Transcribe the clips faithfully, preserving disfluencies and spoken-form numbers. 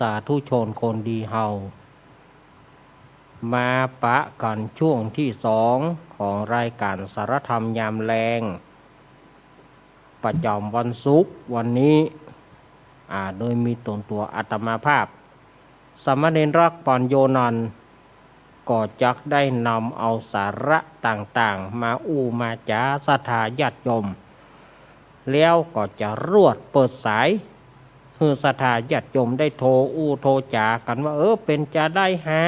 สาธุชนคนดีเฮา มาปะกั๋นช่วงตี้สองของรายก๋านสารธรรมยามแลง ประจ๋ำวันศุกร์วันนี้ อ่า โดยมีต๋นตั๋วอาตมาภาพ สามเณรรักษ์ ปัญโญนันท์ ก็จักได้นำเอาสาระต่างๆ มาอู้มาจ๋าศรัทธาญาติโยม แล้วก็จะรวดเปิดสาย หื้อศรัทธาญาติโยมได้โทรอู้โทรจ๋ากั๋นว่า เออ เป๋นจาใดหา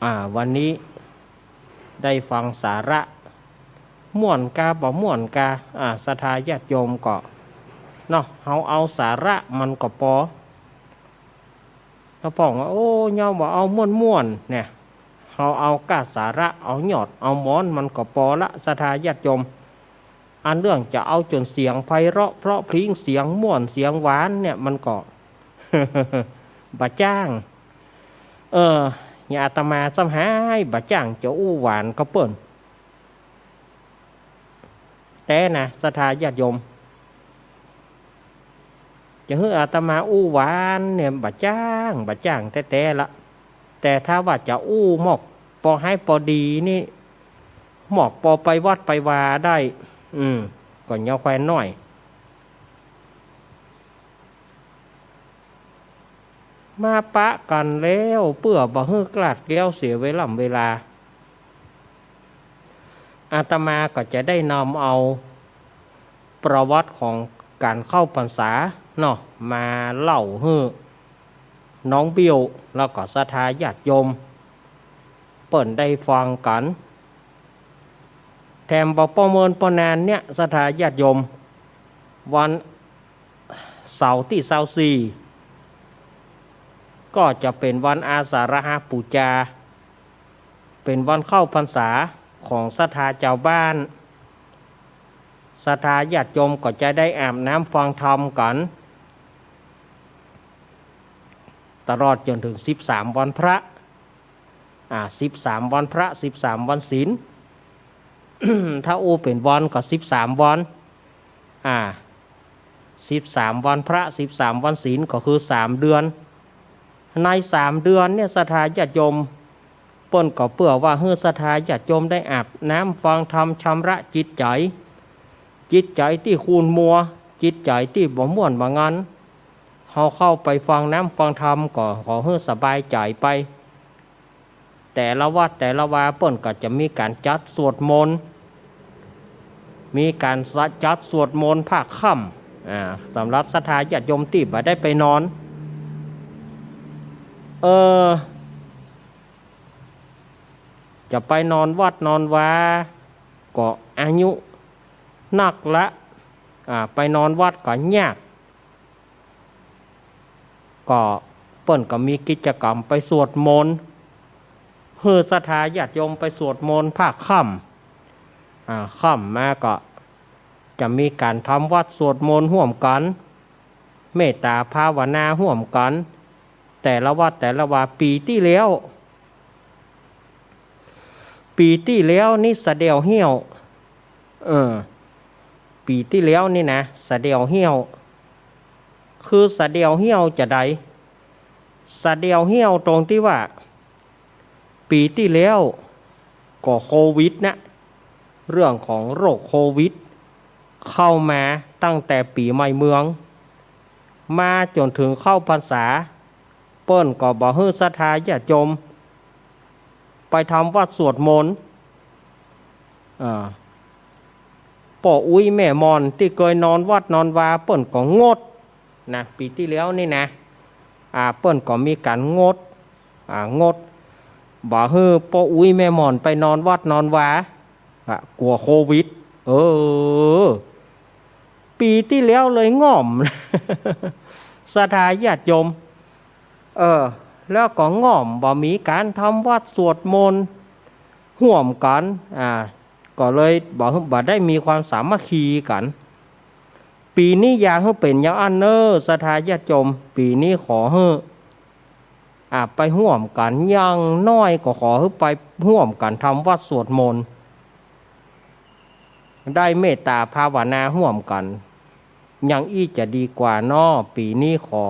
อ่า วันนี้ได้ฟังสาระ ม่วนกาบ่ม่วนกา อ่า ศรัทธาญาติโยมก็ เนาะ เฮาเอาสาระมันก็ปอ ถ้าพ่องว่า โอ้ เฮาบ่เอาม่วนๆ เนี่ย เฮาเอาก้าสาระ เอายอด เอาหมอนมันก็ปอละ ศรัทธาญาติโยม อันเรื่องจะเอาจ๋นเสียงไพเราะเพราะพริ้ง เสียงม่วน เสียงหวานเนี่ย มันก็ บ่จ้าง เออ อย่างอาตมาซ้ำหายบ่จ้างจะอู้หวานกับเปิ้น แต๊นะ ศรัทธาญาติโยม จะหื้ออาตมาอู้หวานเนี่ย บ่จ้าง บ่จ้างแต๊ๆ ละ แต่ถ้าว่าจะอู้มอก ปอหายปอดีนี่ มอกปอไปวัดไปวาได้ อืม ก็เยียะแควนน้อย มาปะกั๋นแล้ว เปื้อบ่หื้อคลาดเกลี้ยวเสียเวล่ำเวลา อาตมาก็จะได้นำเอาประวัติของก๋านเข้าพรรษาเนาะ มาเล่าหื้อน้องเบี้ยว แล้วก็ศรัทธาญาติโยม เปิ้นได้ฟังกั๋น แถมบ่ปอเมินปอนานเนี่ย ศรัทธาญาติโยม วันเสาร์ตี้ซาวสี่ ก็จะเป๋นวันอาสาฬหปูจา เป๋นวันเข้าพรรษาของศรัทธาจาวบ้าน ศรัทธาญาติโยมก็จะได้อาบน้ำฟังธรรมกั๋น ตลอดจ๋นเถิงสิบสามวันพระ อ่า สิบสามวันพระ สิบสามวันศีล ถ้าอู้เป๋นวันก็สิบสามวัน อ่า สิบสามวันพระ สิบสามวันศีล ก็คือสามเดือน ในสามเดือนเนี่ย ศรัทธาญาติโยม เปิ้นก็เปื้อว่าหื้อศรัทธาญาติโยมได้อาบน้ำฟังธรรม ชำระจิตใจ๋ จิตใจ๋ตี้ขุ่นมัว จิตใจ๋ตี้บ่ม่วนบ่งัน เฮาเข้าไปฟังน้ำฟังธรรมก็ขอหื้อสบายใจ๋ไป แต่ละวัดแต่ละวาเปิ้นก็จะมีก๋านจัดสวดมนต์ มีก๋านจัดสวดมนต์ภาคค่ำ อ่า สำหรับศรัทธาญาติโยมตี้บ่ได้ไปนอน เออ จะไปนอนวัดนอนวา ก็อายุนักละ อ่า ไปนอนวัดก็ยาก ก็เปิ้นก็มีกิจกรรมไปสวดมนต์ หื้อศรัทธาญาติโยมไปสวดมนต์ภาคค่ำ อ่า ค่ำมาก็จะมีก๋านทำวัตรสวดมนต์ฮ่วมกั๋น เมตตาภาวนาฮ่วมกั๋น แต่ละวัดแต่ละวา ปี๋ตี้แล้ว ปี๋ตี้แล้วนี่สะเดี่ยวเฮี้ยว เออ ปี๋ตี้แล้วนี่นะ สะเดี่ยวเฮี้ยว คือสะเดี่ยวเฮี้ยวจาใด สะเดี่ยวเฮี้ยวตรงตี้ว่า ปี๋ตี้แล้วก็โควิดนะ เรื่องของโรคโควิด เข้ามาตั้งแต่ปี๋ใหม่เมือง มาจ๋นเถิงเข้าพรรษา เปิ้นก็บ่หื้อศรัทธาญาติโยมไปทำวัตรสวดมนต์ อ่า ป้ออุ๊ยแม่หม่อนตี้เกยนอนวัดนอนวา เปิ้นก็งดนะ ปี๋ตี้แล้วนี่นะ อ่า เปิ้นก็มีก๋านงด อ่า งด บ่หื้อป้ออุ๊ยแม่หม่อนไปนอนวัดนอนวา อ่ะ กั๋วโควิด เออ ปี๋ตี้แล้วเลยง่อม ศรัทธาญาติโยม เออ แล้วก็ง่อม บ่มีก๋านทำวัตรสวดมนต์ฮ่วมกั๋น อ่า ก็เลยบ่ บ่ได้มีความสามัคคีกั๋น ปี๋นี้อย่าหื้อเป๋นอย่างอั้นเน่อ ศรัทธาญาติโยม ปี๋นี้ขอหื้อ อ่า ไปฮ่วมกั๋น อย่างน้อยก็ขอหื้อไปฮ่วมกั๋นทำวัตรสวดมนต์ ได้เมตตาภาวนาฮ่วมกั๋น อย่างอี้จะดีกว่าเนาะ ปี๋นี้ขอ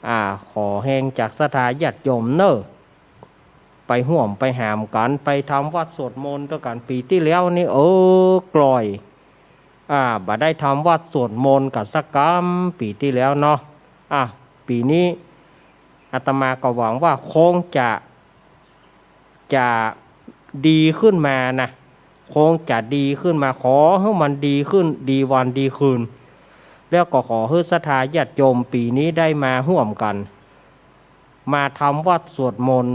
อ่า ขอแฮงจากศรัทธาญาติโยมเน่อ ไปฮ่วมไปหามกั๋น ไปทำวัตรสวดมนต์ตวยกั๋น ปี๋ตี้แล้วนี่ เออ กล่อย อ่า บ่ได้ทำวัตรสวดมนต์กั๋นสักกำ ปี๋ตี้แล้วเนาะ อ่ะ ปี๋นี้อาตมาก็หวังว่าคงจะ จะดีขึ้นมานะ คงจะดีขึ้นมา ขอหื้อมันดีขึ้น ดีวันดีคืน แล้วก็ขอหื้อศรัทธาญาติโยมปี๋นี้ได้มาฮ่วมกั๋น มาทำวัตรสวดมนต์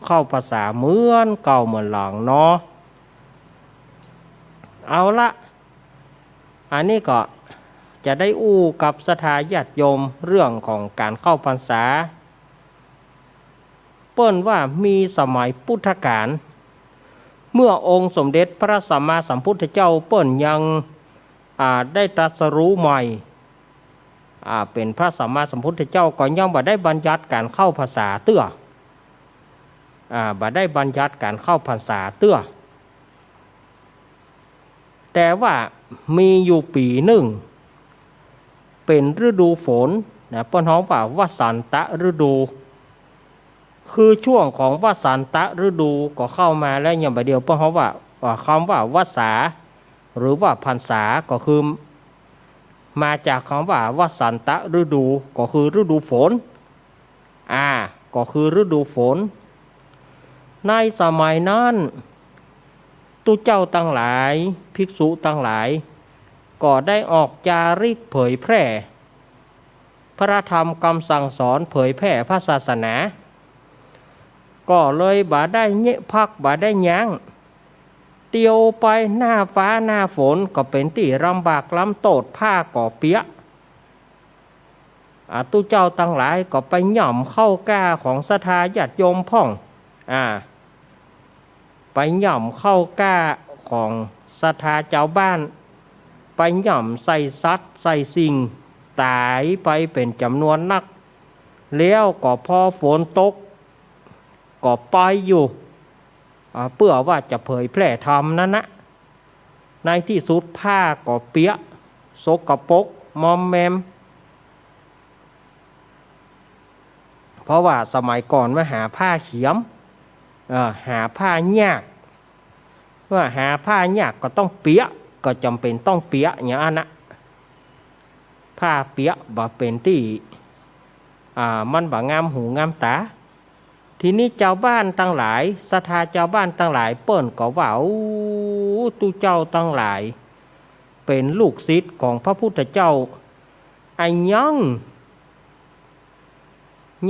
เข้าพรรษาเหมือนเก่าเหมือนหลังเนาะ เอาละ อันนี้ก็จะได้อู้กับศรัทธาญาติโยมเรื่องของก๋านเข้าพรรษา เปิ้นว่ามีสมัยพุทธกาล เมื่อองค์สมเด็จพระสัมมาสัมพุทธเจ้าเปิ้นยัง อ่า ได้ตรัสรู้ใหม่ อ่า เป๋นพระสัมมาสัมพุทธเจ้า ก็ยังบ่ได้บัญญัติก๋านเข้าพรรษาเตื้อ อ่า บ่ได้บัญญัติก๋านเข้าพรรษาเตื้อ แต่ว่ามีอยู่ปี๋นึ่ง เป๋นฤดูฝนนะ เปิ้นฮ้องว่าวสันตฤดู คือช่วงของวสันตฤดูก็เข้ามาแล้ว อย่างบ่าเดี่ยวเปิ้นฮ้องว่า อ่า กำว่าวสา หรือว่าพรรษา ก็คือ มาจากกำว่าวสันตฤดู ก็คือฤดูฝน อ่า ก็คือฤดูฝน ในสมัยนั้น ตุ๊เจ้าตังหลาย ภิกษุตังหลาย ก็ได้ออกจาริกเผยแพร่ พระธรรมกำสั่งสอน เผยแพร่พระศาสนา ก็เลยบ่ได้เยียะพัก บ่ได้ยั้ง เตียวไป หน้าฟ้าหน้าฝนก็เป๋นตี้ลำบากลำโต้ษ ผ้าก็เปียะ อ่า ตุ๊เจ้าตังหลายก็ไปหย่ำเข้ากล้าของศรัทธาญาติโยมพ่อง อ่า ไปหย่ำเข้ากล้าของศรัทธาจาวบ้าน ไปหย่ำใส่สัตว์ใส่สิ่ง ต๋ายไปเป๋นจ๋ำนวนนัก แล้วก็พอฝนตก ก็ไปอยู่ อ่า เปื้อว่าจะเผยแพร่ธรรมนั้นนะ ในตี้สุดผ้าก็เปียะ สกปรก มอมแมม เพราะว่าสมัยก่อนมันหาผ้าเขียม เอ่อ หาผ้ายาก เมื่อหาผ้ายากก็ต้องเปียะ ก็จ๋ำเป๋นต้องเปียะอย่างอั้นนะ ผ้าเปียะบ่เป๋นตี้ อ่า มันบ่งามหูงามต๋า ทีนี้จาวบ้านตังหลาย ศรัทธาจาวบ้านตังหลายเปิ้นก็ว่า โอ้ ตุ๊เจ้าตังหลาย เป๋นลูกศิษย์ของพระพุทธเจ้า อะหยัง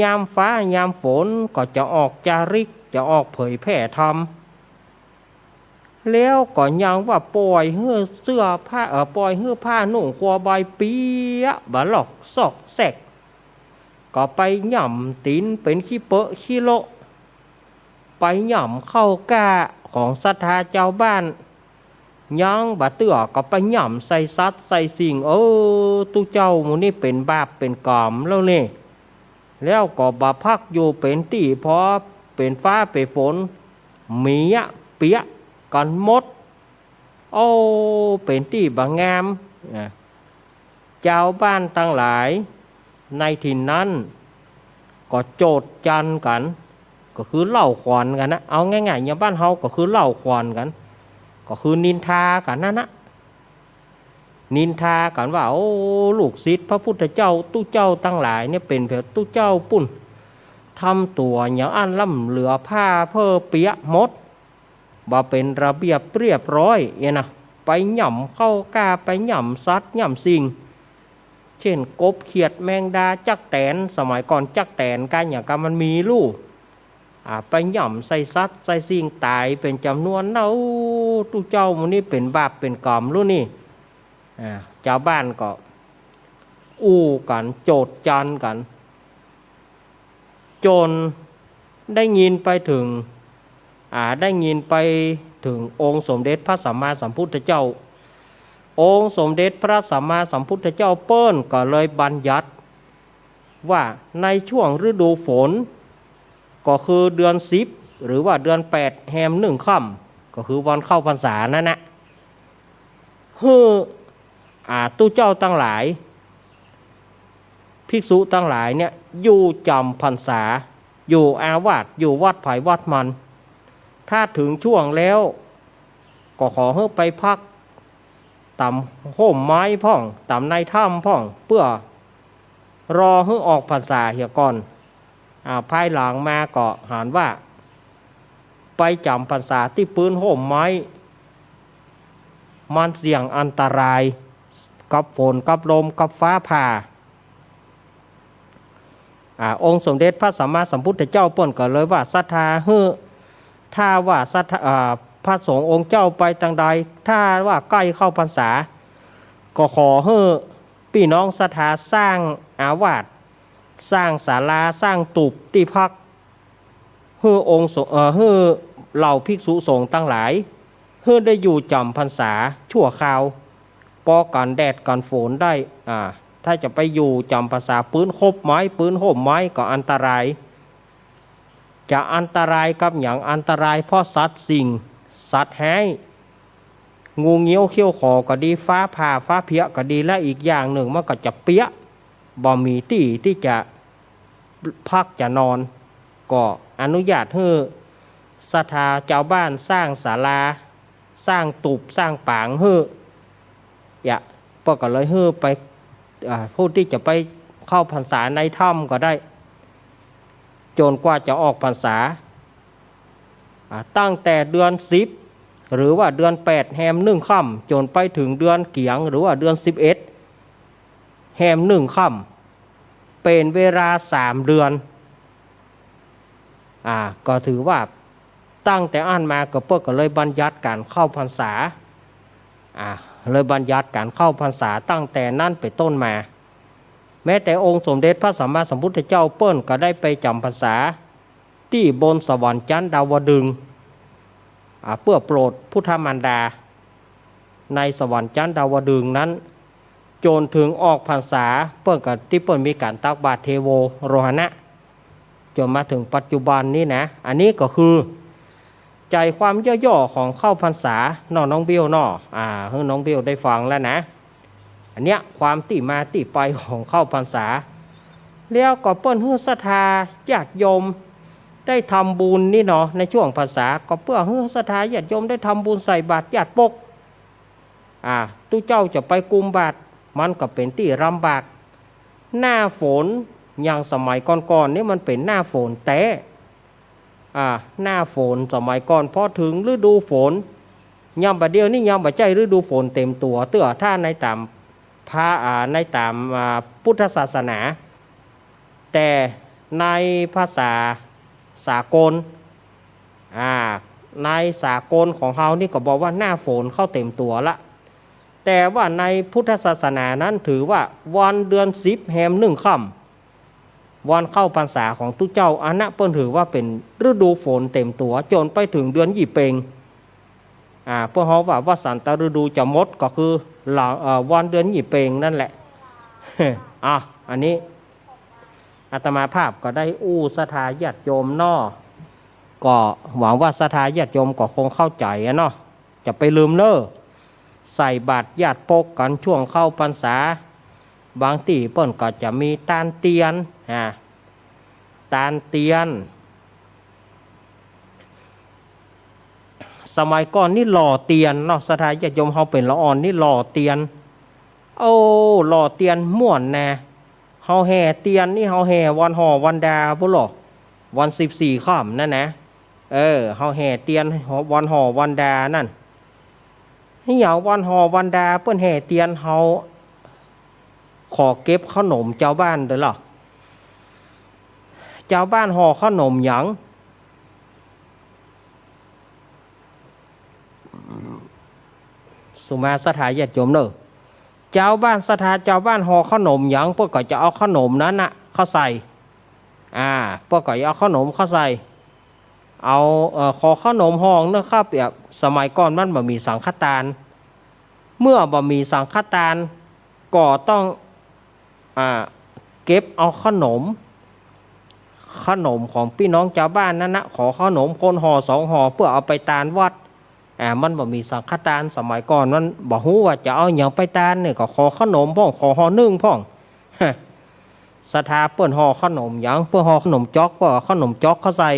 ยามฟ้ายามฝนก็จะออกจาริก จะออกเผยแพร่ธรรม แล้วก็ยังว่าปล่อยหื้อเสื้อผ้า เอ่อ ปล่อยหื้อผ้านุ่งครัวใบเปียะ บ่ลอกซอกแซก ก็ไปหย่ำตี๋นเป๋นขี้เปอะขี้โละ ไปหย่ำเข้ากล้าของศรัทธาจาวบ้าน ยังบ่เตื้อก็ไปหย่ำใส่สัตว์ใส่สิ่ง เออ ตุ๊เจ้าหมู่นี้เป๋นบาปเป๋นกรรมแล้วนี่ แล้วก็บ่พักอยู่เป๋นตี้ พอเป๋นฟ้าเป๋นฝน เมียะเปียะกั๋นหมด โอ้ เป๋นตี้บ่งามนะ จาวบ้านตังหลายในถิ่นนั้นก็โจษจันกั๋น ก็คือเล่าขวัญกั๋นนะ เอาง่ายๆ อย่างบ้านเฮาก็คือเล่าขวัญกั๋น ก็คือนินทากั๋นนั้นนะ นินทากั๋นว่า โอ้ ลูกศิษย์พระพุทธเจ้า ตุ๊เจ้าตังหลายเนี่ยเป๋นแบบตุ๊เจ้าปุ้น ทำตั๋วอย่างอั้น ล้ำเหลือผ้าเผ้อเปียะหมด บ่เป๋นระเบียบเรียบร้อยเนี่ยนะ ไปหย่ำเข้ากล้า ไปหย่ำสัตว์หย่ำสิ่ง เช่น กบ เขียด แมงดา จั๊กแตน สมัยก่อนจั๊กแตนกาอย่างกามันมีลู่ อ่า ไปหย่ำใส่สัตว์ใส่สิ่งต๋ายเป๋นจ๋ำนวนนัก ตุ๊เจ้าหมู่นี้เป๋นบาปเป๋นกรรมลู่นี่ อ่า จาวบ้านก็อู้กั๋นโจษจันกั๋น จ๋นได้ยินไปเถิง อ่า ได้ยินไปเถิงองค์สมเด็จพระสัมมาสัมพุทธเจ้า องค์สมเด็จพระสัมมาสัมพุทธเจ้าเปิ้นก็เลยบัญญัติว่าในช่วงฤดูฝน ก็คือเดือนสิบ หรือว่าเดือนแปด แฮมหนึ่งค่ำ ก็คือวันเข้าพรรษานั้นนะ หื้อ อ่า ตุ๊เจ้าตังหลาย ภิกษุตังหลายเนี่ย อยู่จ๋ำพรรษา อยู่อาวาส อยู่วัดใผวัดมัน ถ้าเถิงช่วงแล้ว ก็ขอหื้อไปพัก ต๋ามฮ่มไม้พ่อง ต๋ามในถ้ำพ่อง เปื้อรอหื้อออกพรรษาเหียก่อน อ่า ภายหลังมาก็หันว่า ไปจ๋ำพรรษาตี้ปื๊นฮ่มไม้ มันเสี่ยงอันตรายกับฝนกับลมกับฟ้าผ่า อ่า องค์สมเด็จพระสัมมาสัมพุทธเจ้าเปิ้นก็เลยว่า ศรัทธาหื้อ ถ้าว่าศรัทธา อ่า พระสงฆ์องค์เจ้าไปตางใด ถ้าว่าใก้เข้าพรรษา ก็ขอหื้อปี้น้องศรัทธาสร้างอาวาส สร้างศาลา สร้างตูบตี้พัก หื้อองค์สงฆ์ เอ่อ หื้อเหล่าภิกษุสงฆ์ตังหลาย หื้อได้อยู่จ๋ำพรรษาชั่วคราว ปอกั๋นแดดกั๋นฝนได้ อ่า ถ้าจะไปอยู่จ๋ำพรรษาปื๊นคบไม้ ปื๊นฮ่มไม้ก็อันตราย จะอันตรายกับหยัง อันตรายเพราะสัตว์สิ่ง สัตว์ฮ้าย งูเงี้ยวเขี้ยวขอก็ดี ฟ้าผ่าฟ้าเผียก็ดี และอีกอย่างนึ่งมันก็จะเปียะ บ่มีตี้ตี้จะพักจะนอน ก็อนุญาตหื้อศรัทธาจาวบ้านสร้างศาลา สร้างตูบสร้างป๋างหื้อ เยียะ เปิ้นก็เลยหื้อไป อ่า ผู้ตี้จะไปเข้าพรรษาในถ้ำก็ได้ จ๋นกว่าจะออกพรรษา อ่า ตั้งแต่เดือนสิบ หรือว่าเดือนแปดแฮมนึ่งค่ำ จ๋นไปเถิงเดือนเกี๋ยง หรือว่าเดือนสิบเอ็ดแฮมนึ่งค่ำ เป๋นเวลาสามเดือน อ่า ก็ถือว่าตั้งแต่อั้นมาก็เปิ้นก็เลยบัญญัติก๋านเข้าพรรษา อ่า เลยบัญญัติก๋านเข้าพรรษาตั้งแต่นั้นเป๋นต้นมา แม้แต่องค์สมเด็จพระสัมมาสัมพุทธเจ้าเปิ้นก็ได้ไปจ๋ำพรรษาตี้บนสวรรค์จั๊นดาวดึงส์ อ่า เปื้อโปรดพุทธมารดา ในสวรรค์จั๊นดาวดึงส์นั้น จ๋นเถิงออกพรรษา เปิ้นก็ ตี้เปิ้นมีก๋านตักบาตรเทโวโรหณะ จ๋นมาเถิงปัจจุบันนี้นะ อันนี้ก็คือใจ๋ความย่อๆ ของเข้าพรรษาเนาะ น้องเบลเนาะ อ่า หื้อน้องเบลได้ฟังแล้วนะ อันเนี้ยความตี้มาตี้ไปของเข้าพรรษา แล้วก็เปิ้นหื้อศรัทธาญาติโยมได้ทำบุญนี่เนาะ ในช่วงพรรษา ก็เปื้อหื้อศรัทธาญาติโยมได้ทำบุญใส่บาตรญาติปก อ่า ตุ๊เจ้าจะไปกุมบาตร มันก็เป๋นตี้ลำบาก หน้าฝน อย่างสมัยก่อนๆ นี่มันเป๋นหน้าฝนแต๊ อ่า หน้าฝนสมัยก่อน พอเถิงฤดูฝน ยามบ่าเดี่ยวนี้ยังบ่ใจ้ฤดูฝนเต็มตั๋วเตื้อ ถ้าในต๋ามพระ อ่า ในต๋าม อ่า พุทธศาสนา แต่ในภาษาสากล อ่า ในสากลของเฮานี่ก็บอกว่าหน้าฝนเข้าเต็มตั๋วละ แต่ว่าในพุทธศาสนานั้นถือว่าวันเดือนสิบแฮมนึ่งค่ำ วันเข้าพรรษาของตุ๊เจ้า อันนั้นเปิ้นถือว่าเป๋นฤดูฝนเต็มตั๋ว จ๋นไปเถิงเดือนยี่เป็ง อ่า พวกเฮาว่าวัสันตฤดูจะหมดก็คือหลัง เอ่อ วันเดือนยี่เป็งนั่นแหละ อ่ะ อันนี้อาตมาภาพก็ได้อู้ศรัทธาญาติโยมเนาะ ก็หวังว่าศรัทธาญาติโยมก็คงเข้าใจ๋อะเนาะ จะไปลืมเน้อ ใส่บาตรญาติปกกั๋นช่วงเข้าพรรษา บางตี้เปิ้นก็จะมีตานเตียน อ่า ตานเตียน สมัยก่อนนี่หล่อเตียนเนาะ ศรัทธาญาติโยมเฮาเป๋นละอ่อนนี่หล่อเตียน โอ้ หล่อเตียนม่วนนะ เฮาแห่เตียนนี่เฮาแห่วันห่อวันดาพุ้นลอ วันสิบสี่ค่ำนั่นนะ เออ เฮาแห่เตียนวันห่อวันดานั่น นี่หยังวันห่อวันดาเปิ้นแห่เตียน เฮาขอเก็บเข้าหนมจาวบ้านเด้อลอ จาวบ้านห่อเข้าหนมหยัง สุมาศรัทธาญาติโยมเน้อ จาวบ้านศรัทธา จาวบ้านห่อเข้าหนมหยัง เปิ้นก็จะเอาเข้าหนมนั้นน่ะเข้าใส่ อ่า เปิ้นก็จะเอาเข้าหนมเข้าใส่ เอา เอ่อ ขอเข้าหนมห่อเน้อครับ แบบสมัยก่อนมันบ่มีสังฆทาน เมื่อบ่มีสังฆทาน ก็ต้อง อ่า เก็บเอาเข้าหนม เข้าหนมของปี้น้องจาวบ้านนั้นนะ ขอเข้าหนมคนห่อสองห่อเปื้อเอาไปตานวัด อ่า มันบ่มีสังฆทาน สมัยก่อนมันบ่ฮู้ว่าจะเอาหยังไปตานเนี่ย ก็ขอเข้าหนมพ่อง ขอห่อนึ่งพ่อง ฮะ ศรัทธาเปิ้นห่อขนมหยัง เปิ้นห่อขนมจ๊อก เปิ้นเอาขนมจ๊อกเข้าใส่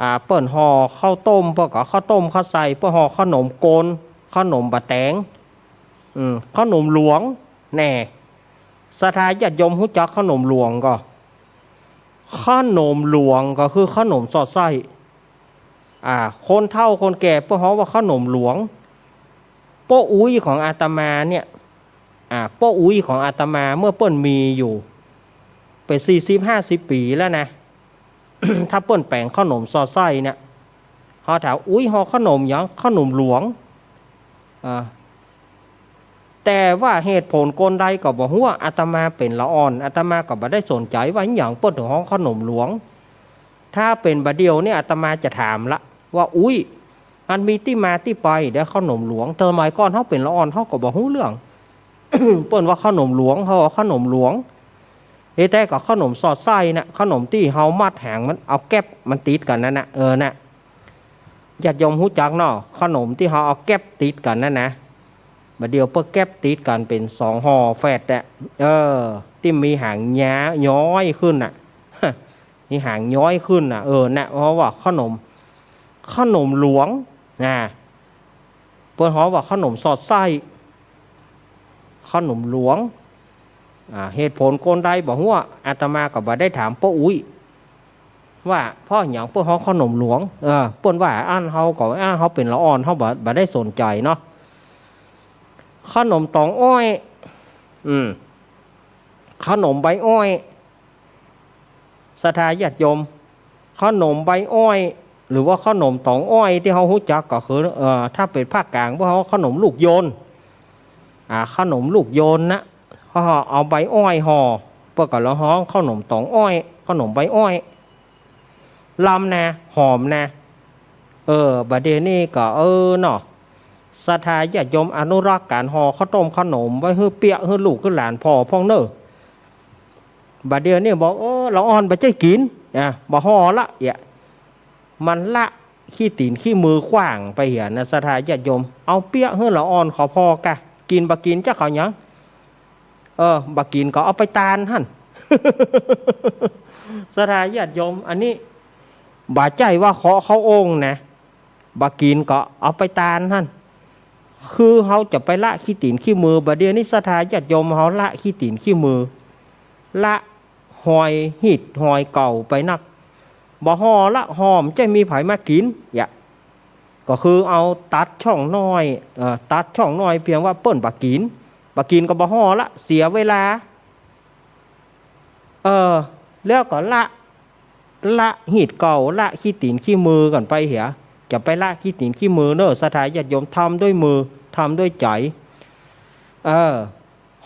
อ่า เปิ้นห่อข้าวต้ม เปิ้นก็เอาข้าวต้มเข้าใส่ เปิ้นห่อขนมโก๋น ขนมบ่าแต๋ง อืม ขนมหลวง แน่ ศรัทธาญาติโยมฮู้จักขนมหลวงก่อ ขนมหลวงก็คือขนมสอดไส้ อ่า คนเฒ่าคนแก่เปิ้นฮ้องว่าขนมหลวง ป้ออุ๊ยของอาตมาเนี่ย อ่า ป้ออุ๊ยของอาตมาเมื่อเปิ้นมีอยู่ เป๋นสี่สิบห้าสิบปี๋แล้วนะ ถ้าเปิ้นแป๋งขนมสอดไส้เนี่ย เฮาถาม อุ๊ย ห่อขนมหยัง ขนมหลวง อ่า แต่ว่าเหตุผลกลใดก็บ่ฮู้ อาตมาเป๋นละอ่อน อาตมาก็บ่ได้สนใจ๋ว่าหยังเปิ้นเถิงฮ้องขนมหลวง ถ้าเป๋นบ่าเดี่ยวนี่อาตมาจะถามละว่า อุ๊ย อันมีตี้มาตี้ไปเด้อขนมหลวง แต่สมัยก่อนเฮาเป๋นละอ่อนเฮาก็บ่ฮู้เรื่อง เปิ้นว่าขนมหลวง เฮาว่าขนมหลวง เฮ้ย แต่ก็ขนมสอดไส้น่ะ ขนมตี้เฮามัดหางมัน เอาแก๊บมันติดกั๋นนั่นน่ะ เออ น่ะ ญาติโยมฮู้จักเนาะ ขนมตี้เฮาเอาแก๊บติดกั๋นนั่นนะ บ่าเดี่ยวเปิ้นแก๊บติดกั๋นเป๋นสองห่อแฝดอะ เออ ตี้มีหางย้อยขึ้นน่ะ มีหางย้อยขึ้นน่ะ เออ น่ะ เฮาว่าขนม ขนมหลวง นะ เปิ้นฮ้องว่าขนมสอดไส้ ขนมหลวง อ่า เหตุผลกลใดบ่ฮู้ อาตมาก็บ่ได้ถามป้ออุ๊ย ว่าเพราะหยังเปิ้นฮ้องขนมหลวง เออ เปิ้นว่าอั้น เฮาก็ อ่า เฮาเป๋นละอ่อน เฮาบ่ บ่ได้สนใจ๋เนาะ ขนมต๋องอ้อย อืม ขนมใบอ้อย ศรัทธาญาติโยม ขนมใบอ้อย หรือว่าขนมต๋องอ้อยตี้เฮาฮู้จักก็คือ เอ่อ ถ้าเป๋นภาคกลางพวกเฮาขนมลูกโยน อ่า ขนมลูกโยนนะ เขาเอาใบอ้อยห่อ เปิ้นก็เลยฮ้องขนมต๋องอ้อย ขนมใบอ้อย ลำนะ หอมนะ เออ บ่าเดี่ยวนี้ก็ เออ เนาะ ศรัทธาญาติโยมอนุรักษ์ก๋านห่อข้าวต้มขนมไว้หื้อเปี้ยะหื้อลูกหื้อหลานผ่อพ่องเน่อ บ่าเดี่ยวนี้บอก เออ ละอ่อนบ่ใจ้กิ๋น อ่ะ บ่ห่อละ เหีย มันละขี้ตี๋นขี้มือขว้างไปเหียนะ ศรัทธาญาติโยม เอาเปี้ยะหื้อละอ่อนเขาผ่อกะ กิ๋นบ่กิ๋นจักเขาหยัง เออ บ่กิ๋นก็เอาไปตานหั้น ศรัทธาญาติโยม อันนี้บ่ใจ้ว่าเคาะเข้าองค์นะ บ่กิ๋นก็เอาไปตานหั้น คือเฮาจะไปละขี้ตี๋นขี้มือ บ่าเดี่ยวนี้ศรัทธาญาติโยมเฮาละขี้ตี๋นขี้มือ ละฮอยฮีตฮอยเก่าไปนัก บ่ห่อละ ห่อบ่ใจ้มีใผมากิ๋น เหีย ก็คือเอาตัดช่องน้อย เอ่อ ตัดช่องน้อยเพียงว่าเปิ้นบ่กิ๋น บ่กิ๋นก็บ่ห่อละ เสียเวลา เออ แล้วก็ละ ละฮีตเก่า ละขี้ตี๋นขี้มือกั๋นไปเหีย จะไปละขี้ตี๋นขี้มือเน่อ ศรัทธาญาติโยม ทำด้วยมือ ทำด้วยใจ๋ เออ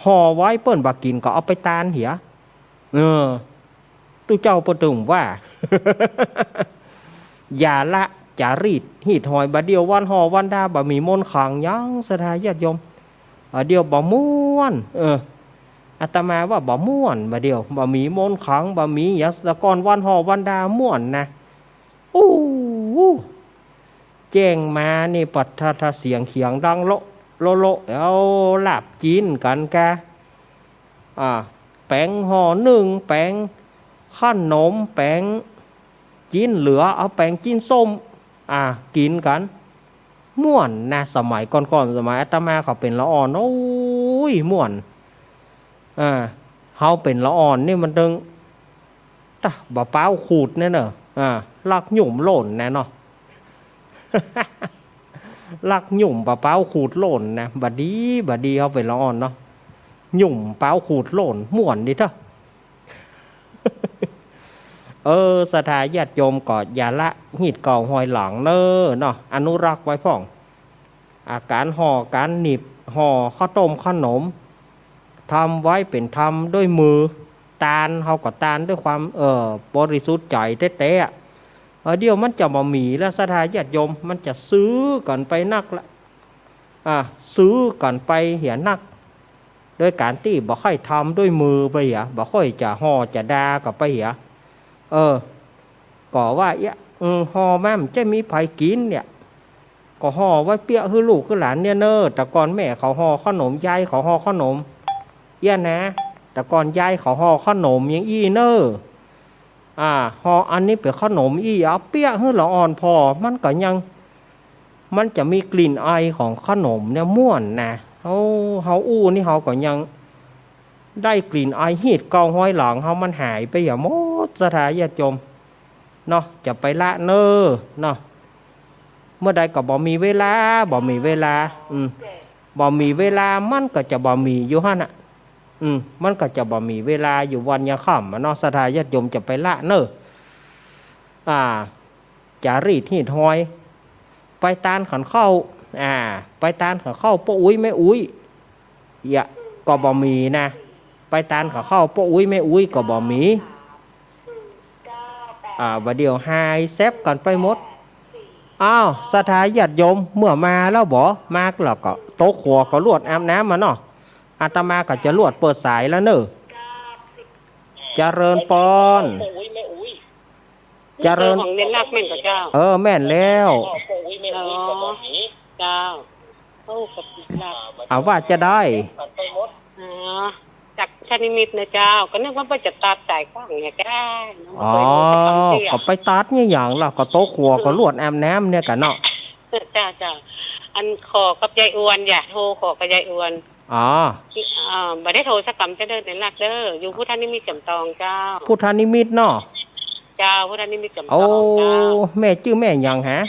ห่อไว้เปิ้นบ่กิ๋นก็เอาไปตานเหีย เออ ตุ๊เจ้าเปิ้นตึงว่า อย่าละจ๋ารีตฮีตฮอย บ่าเดี่ยววันห่อวันดาบ่มีมนต์ขลังหยัง ศรัทธาญาติโยม บ่าเดี่ยวบ่ม่วน เออ อาตมาว่าบ่ม่วน บ่าเดี่ยวบ่มีมนต์ขลัง บ่มีหยัง แต่ก่อนวันห่อวันดาม่วนนะ อู้ แจ้งมานี่ปัดทะทะเสียงเขียงดังโละโละโละ เอาลาบจี๋นกั๋นกะ อ่า แป๋งห่อนึ่ง แป๋งขนม แป๋งจี๋นเหลือ เอาแป๋งจี๋นส้ม อ่า กิ๋นกั๋น ม่วนนะ สมัยก่อนๆ สมัยอาตมาเขาเป๋นละอ่อน โอ้ย ม่วน อ่า เฮาเป๋นละอ่อนนี่มันตึง ตะ บ่าป๊าวขูดเนี่ยเน่อ อ่า ลักหยุ่มโล่นแน่เนาะ ลักหยุ่มบ่าป๊าวขูดโล่นนะ บ่ดี บ่ดี เฮาเป๋นละอ่อนเนาะ หยุ่มป๊าวขูดโล่น ม่วนดีเต๊อะ เออ ศรัทธาญาติโยมก็อย่าละฮีตเก่าฮอยหลังเน่อเนาะ อนุรักษ์ไว้พ่อง อ่า ก๋านห่อก๋านหนีบ ห่อข้าวต้มขนม ทำไว้เป๋นทำด้วยมือ ตาน เฮาก็ตานด้วยความ เอ่อ บริสุทธิ์ใจ๋แต๊ๆ อะ เออ เดี๋ยวมันจะบ่มีแล้ว ศรัทธาญาติโยม มันจะซื้อกั๋นไปนักละ อ่า ซื้อกั๋นไปเหียนัก โดยก๋านตี้บ่ค่อยทำด้วยมือไปเหีย บ่ค่อยจะห่อจะดากั๋นไปเหีย เออ ก็ว่าเอี้ย อืม ห่อมาบ่ใจ้มีใผกิ๋นเนี่ย ก็ห่อไว้เปี้ยะหื้อลูกหื้อหลานเนี่ยเน่อ แต่ก่อนแม่เขาห่อขนม ยายเขาห่อขนม เอี้ยนะ แต่ก่อนยายเขาห่อขนมอย่างอี้เน่อ อ่า ห่ออันนี้เป๋นขนมอี้ เอาเปี๊ยะหื้อละอ่อนผ่อ มันก็ยัง มันจะมีกลิ่นไอของขนมเนี่ยม่วนนะ เฮา เฮาอู้นี่เฮาก็ยังได้กลิ่นไอฮีตเก่าฮอยหลังเฮามันหายไปอย่าหมด ศรัทธาญาติโยมเนาะ จะไปละเน่อเนาะ เมื่อใดก็บ่มีเวลา บ่มีเวลา อืม บ่มีเวลา มันก็จะบ่มีอยู่หั้นน่ะ อืม มันก็จะบ่มีเวลาอยู่วันยังค่ำอะเนาะ ศรัทธาญาติโยมจะไปละเน่อ อ่า จารีตฮีตฮอย ไปตานขันข้าว อ่า ไปตานขันข้าวป้ออุ๊ยแม่อุ๊ย เยียะ ก็บ่มีนะ ไปตานขันข้าวป้ออุ๊ยแม่อุ๊ยก็บ่มี อ่า บ่าเดี่ยวหายแซบกั๋นไปหมด อ้าว ศรัทธาญาติโยม เมื่อมาแล้วบ่ มาแล้วก็โต๊ะครัวก็ลวดอาบน้ำมาเนาะ อาตมาก็จะลวดเปิดสายแล้วเน่อ เจริญปอน เจริญ เบอร์ของเณรลักษณ์แม่นก่อเจ้า เออ แม่นแล้ว อ๋อ เจ้า โอ้ ขอบคุณครับ อ่า ว่าจะได้ อ๋อ จากพุทธนิมิตนะเจ้า ก็นึกว่าเปิ้นจะตัดสายขว้างเนี่ยเจ้า อ๋อ ก็ไปตัดเนี่ยอย่างละ ก็โต๊ะครัวก็ลวดอาบน้ำเนี่ยกั๋นเนาะ เจ้า เจ้า อันขอกับยายอวน อยากโทรขอกับยายอวน อ๋อ อ่า บ่ได้โทรสักกำจะเด้อเณรลักษณ์เด้อ อยู่พุทธนิมิตจ๋ำตองเจ้า พุทธนิมิตเนาะ เจ้า พุทธนิมิตจ๋ำตองเจ้า โอ้ แม่จื้อแม่หยังฮะ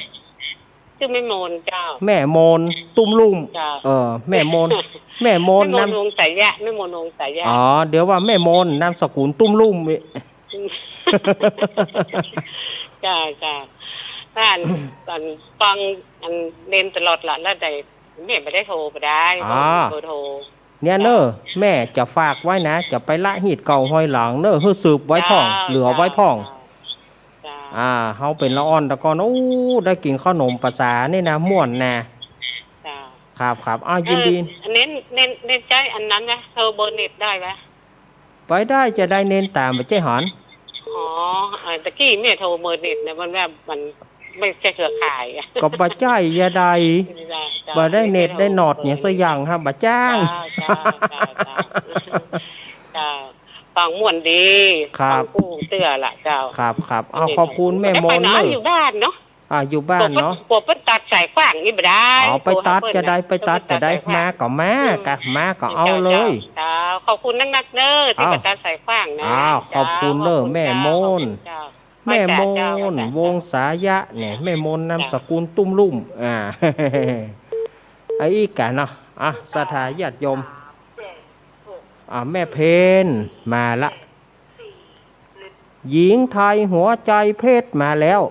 จื้อแม่โมนเจ้า แม่โมนตุ้มลุ่ม เจ้า เออ แม่โมน แม่โมน แม่โมน นาม วงศ์สายะ แม่โมน วงศ์สายะ อ๋อ เดี๋ยวว่าแม่โมนนามสกุลตุ้มลุ่ม เจ้า เจ้า อัน อันฟังอันเณรตลอดละ แล้วได้ แม่บ่ได้โทรบ่ได้ อ๋อ เบอร์โทร เนี่ยเน่อ เจ้า แม่จะฝากไว้นะ จะไปละฮีตเก่าฮอยหลังเน่อ หื้อสืบไว้พ่อง เจ้า เหลือไว้พ่อง เจ้า เจ้า อ่า เฮาเป๋นละอ่อนแต่ก่อน โอ้ ได้กิ๋นข้าวหนมประสานี่นะ ม่วนนะ เจ้า ครับ ครับ อ้าว เออ ยินดี เณร เณร เณรใจ๊อันนั้นไหม โทรเบอร์เน็ตได้ไหม ไปได้จะได้เณรต๋ามไปใจ๊หัน อ๋อ เออ ตะกี้แม่โทรเบอร์เน็ตเนี่ย มันแบบมันไม่ใช่เครือข่าย ก็บ่ใจ้จะได้ เจ้า บ่ได้เน็ตได้นอดหยังสักอย่างฮะ บ่จ้าง เจ้า เจ้า เจ้า เจ้า เจ้า ฟังม่วนดี ครับ ฟังกู้เตื้อละเจ้า ครับ ครับ เอา ขอบคุณแม่โมนเน่อ อยู่บ้านเนาะ อ่า อยู่บ้านเนาะ กลัวเปิ้น กลัวเปิ้นตัดสายขว้างนี่บ่ได้ อ๋อ ไปตัดจะได้ ไปตัดจะได้ มาก็มา กะ มาก็เอาเลย เจ้า ขอบคุณนักๆเน่อ ตี้บ่ตัดสายขว้างนะ อ้าว ขอบคุณเน่อ แม่โมน แม่โมน วงศายะเนี่ย แม่โมนนามสกุลตุ้มลุ่ม อ่า ไอ้อีกกะเนาะ อ่ะ ศรัทธาญาติโยม อ่า แม่เพ็ญมาละ หญิงไทยหัวใจเพชรมาแล้ว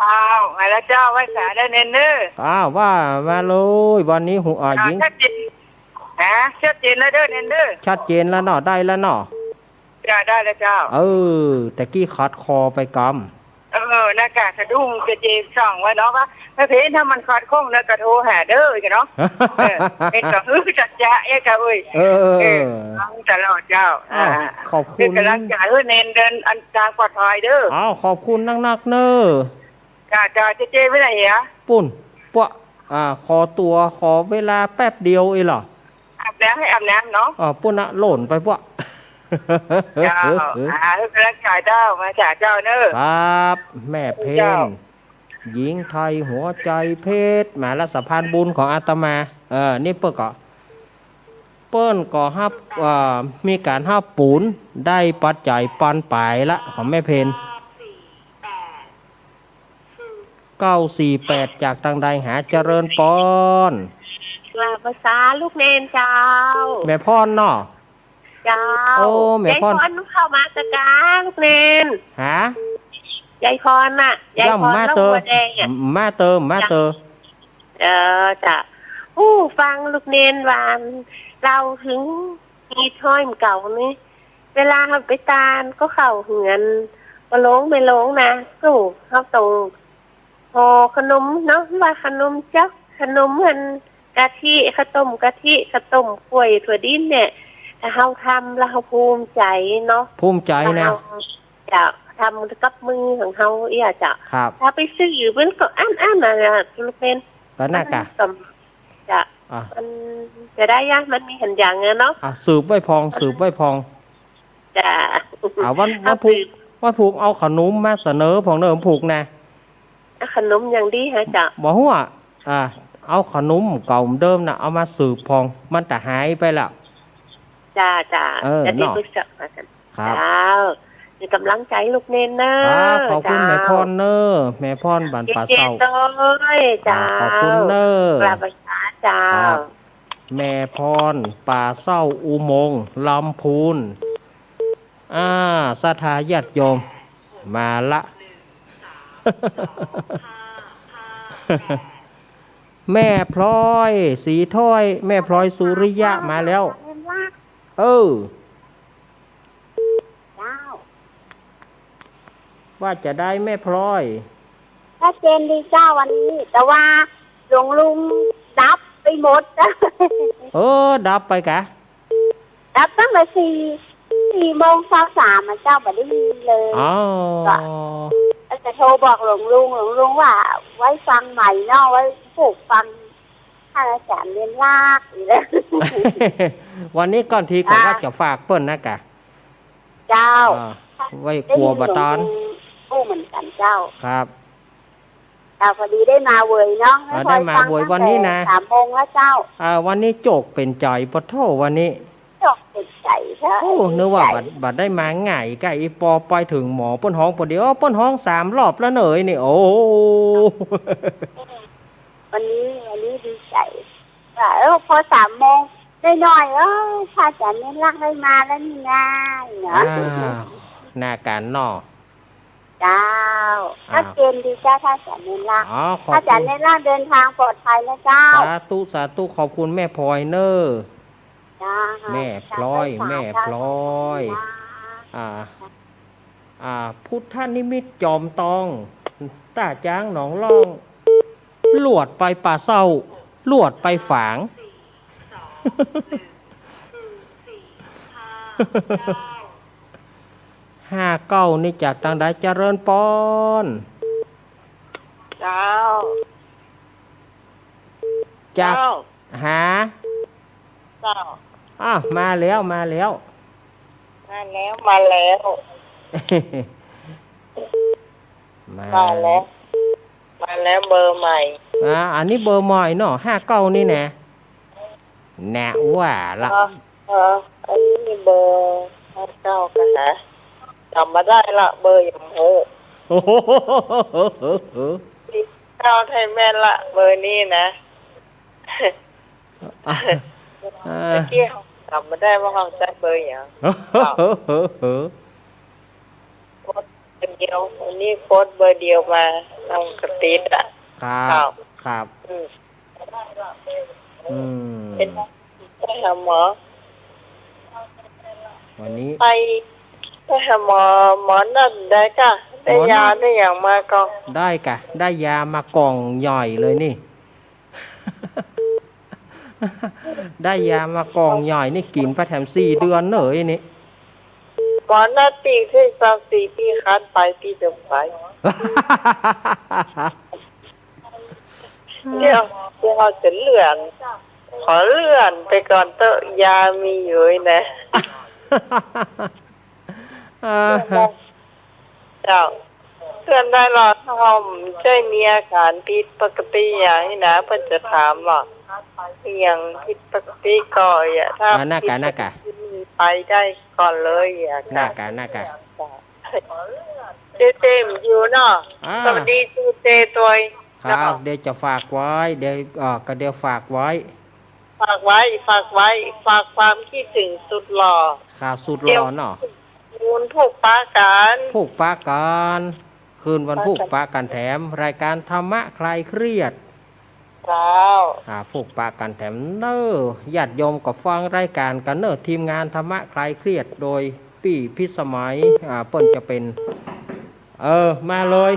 อ้าว มาแล้วเจ้า ไหว้สาได้เณรเน่อ อ้าว ว่ามาเลย วันนี้หัว อ่า หญิง ชัดเจน ฮะ ชัดเจนแล้วเด้อเณรเด้อ ชัดเจนแล้วเนาะ ได้แล้วเนาะ จ้า ได้แล้วเจ้า เออ ตะกี้ขัดคอไปกำ เออ นะกะสะดุ้งเจเจส่องไว้เนาะ ว่า แม่เพ็ญถ้ามันขัดข้องนะกะโทรหาเด้อ เนาะ เออ เณรก็ เออ จัดจ้า เอ๊ะ เจ้าเอ้ย เออ เออ ฟังตลอดเจ้า อ้าว อ่า ขอบคุณ เป๋นก๋ำลังใจ๋หื้อเณรเดินอันตางปลอดภัยเด้อ อ้าว ขอบคุณนักๆเน่อ จ้า จ้า เจเจไปไหนอะ ปุ้น ปะ อ่า ขอตั๋ว ขอเวลาแป๊บเดียวเองเหรอ อาบน้ำ ให้อาบน้ำเนาะ อ่า ปุ้นนะ หล่นไปปะ เจ้า อ่า หื้อกำลังใจ๋เจ้า มาจ้าเจ้าเน่อ ครับ แม่เพ็ญ เจ้า หญิงไทยหัวใจเพชร มาละ สะพานบุญของอาตมา เออ นี่เปิ้นก็ เปิ้นก็ฮับ เอ่อ มีก๋านฮับปูน ได้ปัจจัยปันป๋ายละ ของแม่เพ็ญ เก้าสี่แปด จากตางใดหา เจริญปอน ว่าภาษาลูกเณรเจ้า แม่พรเนาะ เจ้า โอ้ แม่พร ยายพรเข้ามาตะกางเณร ฮะ ยายพรน่ะ ยายพร ย่ำมาเตอ ร่มบัวแดงอะ มาเตอ มาเตอ เออ จ้ะ อู้ ฟังลูกเณรหวาน เล่าเถิงฮีตฮอยเก่านี่ เวลาเฮาไปตานก็เข้าเฮือน ป้อโลงแม่โลงนะ โอ้ เฮาต้อง ห่อขนมเนาะ ว่าขนมจ๊อก ขนมอันกะทิ ข้าวต้มกะทิ ข้าวต้มกล้วยถั่วดินเนี่ย ถ้าเฮาทำแล้วเฮาภูมิใจ๋เนาะ ภูมิใจ๋นะ ถ้าเฮาจะทำกับมือของเฮาเอี้ยจ้ะ ครับ ถ้าไปซื้อมันก็อั้นๆ น่ะ ลูกเณร ก็น่ากะ มันก็จะ อ่ะ มันจะได้ยะ มันมีหันอย่างเงี้ยเนาะ อ่ะ สืบไว้พอง สืบไว้พอง จ้า อ่า วัน วันพูก วันพูกเอาขนมมาเสนอพ่องเน่อ วันพูกนะ เอาขนมอย่างดีฮะเจ้า บ่ฮู้อะ อ่า เอาขนมเก่าเดิมนะ เอามาสืบพ่อง มันจะหายไปแล้ว จ้า จ้า เออ จะดี เนาะ ปรึกษากัน ครับ เจ้า เป็นกำลังใจ๋ลูกเณรเน่อ ครับ ขอบคุณ เจ้า แม่พรเน่อ แม่พรบ้านป่าเศร้า เจเจโต้ย อ่า เจ้า ขอบคุณเน่อ กราบไหว้เจ้า ครับ แม่พร ป่าเศร้า อุโมงค์ ลำพูน อ่า ศรัทธาญาติโยม มาละ แม่พลอย ศรีถ้อย แม่พลอย สุริยะ มาแล้ว เออ เจ้า ว่าจะใดแม่พลอย ชัดเจนดีเจ้าวันนี้ แต่ว่าหลวงลุงดับไปหมด เออ ดับไปกะ ดับตั้งแต่สี่ สี่โมงซาวสามอะเจ้า บ่ได้ยินเลย อ๋อ ก็ ก็จะโทรบอกหลวงลุง หลวงลุงว่าไว้ฟังใหม่เนาะ ไว้ผูกฟังท่านอาจ๋ารย์เณรลากอีกแล้ว วันนี้ก่อนทีก่อน อ่า ว่าจะฝากเปิ้นนะกะ เจ้า อ่า ไว้กั๋วบ่ตาน ได้ยินหลวงปู่อู้เหมือนกั๋นเจ้า ครับ เจ้า พอดีได้มาเหวยเนาะ อ่า ไม่ค่อย ได้มาเหวย ฟังตั้ง วันนี้นะ แต่สามโมงแล้วเจ้า อ่า วันนี้โจกเป๋นใจ๋ ปะโธ่ วันนี้ โจกเป๋นใจ๋เจ้า โอ้ นึกว่า ดีใจ๋ บ่า บ่าได้มาง่าย ก้าอี้ปอไปเถิงหมอเปิ้นฮ้องปอดี เอ้อ เปิ้นฮ้องสามรอบแล้วเน่อนี่ โอ้ วันนี้ วันนี้ดีใจ๋ ว่า เออ พอสามโมงได้หน่อย เออ พระอาจ๋ารย์เณรลากได้มาแล้วนี่นาเนาะ อ่า นาก๋านเนาะ เจ้า อ้าว ชัดเจนดีเจ้า พระอาจ๋ารย์เณรลาก อ๋อ ขอบคุณ พระอาจ๋ารย์เณรลากเดินทางปลอดภัยนะเจ้า สาธุ สาธุ ขอบคุณแม่พลอยเน่อ เจ้า แม่พลอย สาธุ แม่พลอย สาธุ อ่า อ่า พุทธนิมิตจอมตอง ต้าจ๊างหนองล่อง ลวดไปป่าเศร้า ลวดไปฝาง ห้าเก้า นี่จากตางใด เจริญปอน เจ้า จาก เจ้า หา เจ้า อ้าว มาแล้ว มาแล้ว มาแล้ว มาแล้ว มา มาแล้ว มาแล้ว เบอร์ใหม่ อ่า อันนี้เบอร์ใหม่เนาะ ห้าเก้า นี่นะ แน่ว่าละ เออ เออ อันนี้เบอร์ห้าเก้า กั๋นนะ จ๋ำบ่ได้ละ เบอร์หยังฮู้ โอ้โห เก้าไทยแม่นละ เบอร์นี้นะ อ่ะ อ่า เมื่อกี้จ๋ำบ่ได้ว่าเฮาใจ๊เบอร์หยัง กดเบอร์เดียว วันนี้กดเบอร์เดียวมา มันก็ติดอะ ครับ ครับ ครับ อืม อืม เป็น ไปหาหมอ วันนี้ ไป ไปหาหมอ หมอนัดได้ก่ะ ได้ยา หมอนัด ได้หยังมาก่อ ได้ก่ะ ได้ยามาก่องใหญ่เลยนี่ ได้ยามากล่องใหญ่นี่ กิ๋นไปแถมสี่เดือนเลยนี่ หมอนัดตี้ซาวสี่ ตี้คร้านไป ตี้จะไป เดี๋ยว เดี๋ยวเฮาจะเลื่อน ขอเลื่อนไปก่อนเต๊อะ ยามีอยู่นะ อ่า เจ้า เลื่อนได้ลอ ถ้าเฮาบ่ใจ้มีอาก๋านผิดปกติหยังอี้นะ เปิ้นจะถามว่า มีหยังผิดปกติก่อ อะ ถ้า อ่า น่ากะ ผิดปกติ น่ากะ ไปได้ก่อนเลยอะ น่ากะ น่ากะ เจเจมอยู่เนาะ อ่า สวัสดีเจเจตวย ครับ เนาะ เดี๋ยวจะฝากไว้ เดี๋ยว อ่า ก็เดี๋ยวฝากไว้ ฝากไว้ ฝากไว้ ฝากความคิดถึงสุดหล่อ ครับ สุดหล่อเนาะ คืนวันพูกปะกั๋น พูกปะกั๋น คืนวันพูกปะกั๋นแถม รายก๋านธรรมะคลายเครียด เจ้า อ่า พูกปะกั๋นแถมเน่อ ญาติโยมก็ฟังรายก๋านกั๋นเน่อ ทีมงานธรรมะคลายเครียด โดยปี้พิสมัย อ่า เปิ้นจะเป๋น เออ มาเลย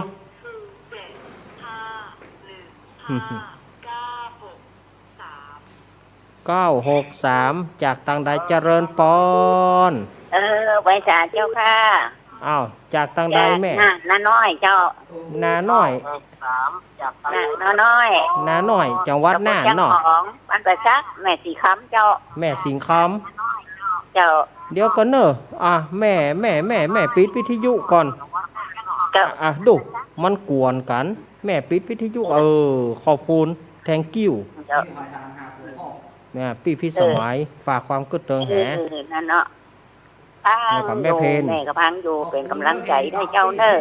เก้าหกสาม จากตางใด เจริญปอน เออ ไหว้สาเจ้าค่ะ อ้าว จากตางใดแม่ จากนา นาน้อยเจ้า นาน้อย นา นาน้อย นาน้อย จังหวัดน่านเนาะ ตำบลจำของ บ้านป่าสัก แม่สิงห์คำเจ้า แม่สิงห์คำ เจ้า เดี๋ยวก่อนเน่อ อ่ะ แม่ แม่ แม่ แม่ปิดวิทยุก่อน เจ้า อ่ะ ดู มันกวนกั๋น แม่ปิดวิทยุ เออ ขอบคุณ thank you เจ้า เนี่ย ปี้พิสมัย เออ ฝากความกึ๊ดเติงแห เออ นั่นเนาะ ฟัง แล้วก็แม่เพน อยู่ แม่ก็ฟังอยู่ เป๋นก๋ำลังใจ๋หื้อเจ้าเน่อ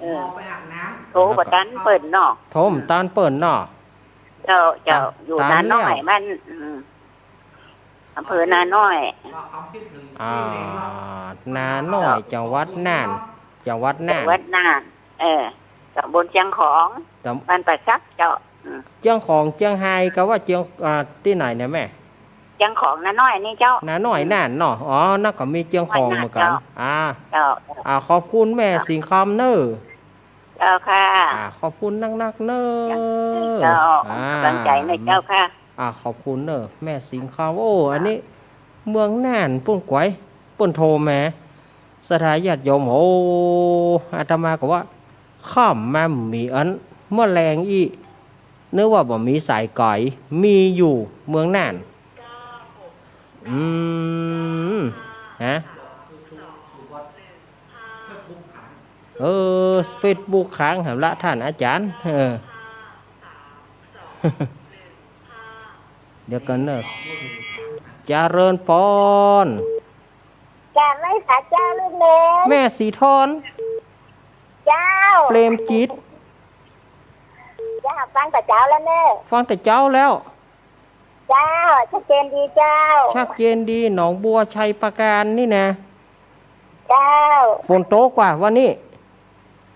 เออ โทรบ่ตันเปิ้นเนาะ โทรบ่ตันเปิ้นเนาะ เจ้า เจ้า อยู่นาน้อย มัน อืม อำเภอนาน้อย อ่า นาน้อย จังหวัดน่าน จังหวัดน่าน จังหวัดน่าน เออ ตำบลเจียงของ ตำ บ้านป่าสักเจ้า อืม เจียงของ เจียงฮาย กาว่าเจียง อ่า ตี้ไหนเนี่ยแม่ เจียงของนาน้อยนี่เจ้า นาน้อยน่านเนาะ อ๋อ นั่นก็มีเจียงของเหมือนกั๋น นาน้อยน่านเจ้า อ่า เจ้า อ่า ขอบคุณแม่สิงห์คำเน่อ เจ้าค่ะ อ่า ขอบคุณนักๆ เน่อ เจ้า อ่า ก๋ำลังใจ๋เน่อเจ้าค่ะ อ่า ขอบคุณเน่อ แม่สิงห์คำ โอ้ อันนี้ เมืองน่านปู้นไกว เปิ้นโทรมา ศรัทธาญาติโยม โอ้ อาตมาก็ว่า ค่ำมามีอันเมื่อแลงอี้ นึกว่าบ่มีสายไก๋ มีอยู่เมืองน่าน อืม ฮะ เออ เฟซบุ๊กค้างแหมละต้านอาจ๋ารย์ เออ เดี๋ยวก่อนเน่อ เจริญปอน กราบไหว้สาเจ้าลูกเนน แม่สีทอน เจ้า เปรมจิต เจ้า ฟังแต่เจ๊าแล้วเน่อ ฟังแต่เจ๊าแล้ว เจ้า ชัดเจนดีเจ้า ชัดเจนดี หนองบัวชัยปราการนี่นะ เจ้า ฝนตกกว่าวันนี้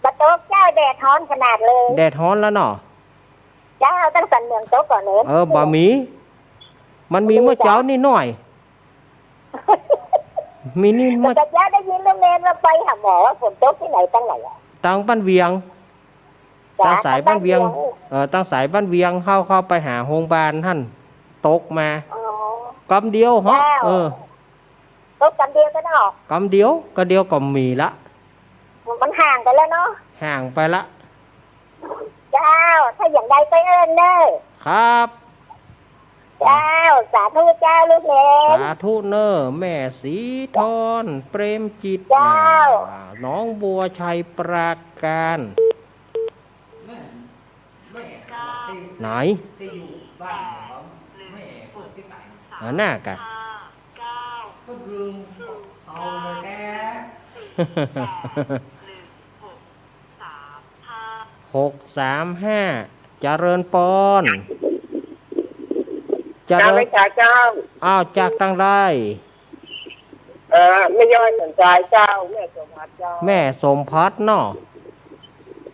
บ่ตกเจ้า แดดฮ้อนขนาดเลย แดดฮ้อนแล้วเนาะ เจ้า ตั้งสันเมืองตกก่อนเน่อ เออ บ่มี มันมีเมื่อเจ๊านิดหน่อย มีนี่ แต่เจ๊าได้ยินลูกเนนว่าไปหาหมอ ว่าฝนตกตี้ไหนตังไหนอะ ตังบ้านเวียง จ๋า ตังสายบ้านเวียง บ้านเวียง เออ ตังสายบ้านเวียงเข้า เข้าไปหาโฮงบาลหั้น ตกมา อ๋อ กำเดียวเหาะ เจ้า เออ ตกกำเดียวกั๋นเนาะ กำเดียว กำเดียวก็มีละ มันห่างไปแล้วเนาะ ห่างไปละ เจ้า ถ้าอย่างใดไปเอิ้นเน่อ ครับ เจ้า สาธุเจ้าลูกเนน สาธุเน่อ แม่สีทอน เปรมจิต เจ้า อ่า หนองบัวชัยปราการ ไหน อ่า หน้ากะ หกสามห้า เจริญปอน เจริญ เจ้า อ้าว จากตังใด เอ่อ แม่ย้อยสมชายเจ้า แม่สมภัทรเจ้า แม่สมภัทรเนาะ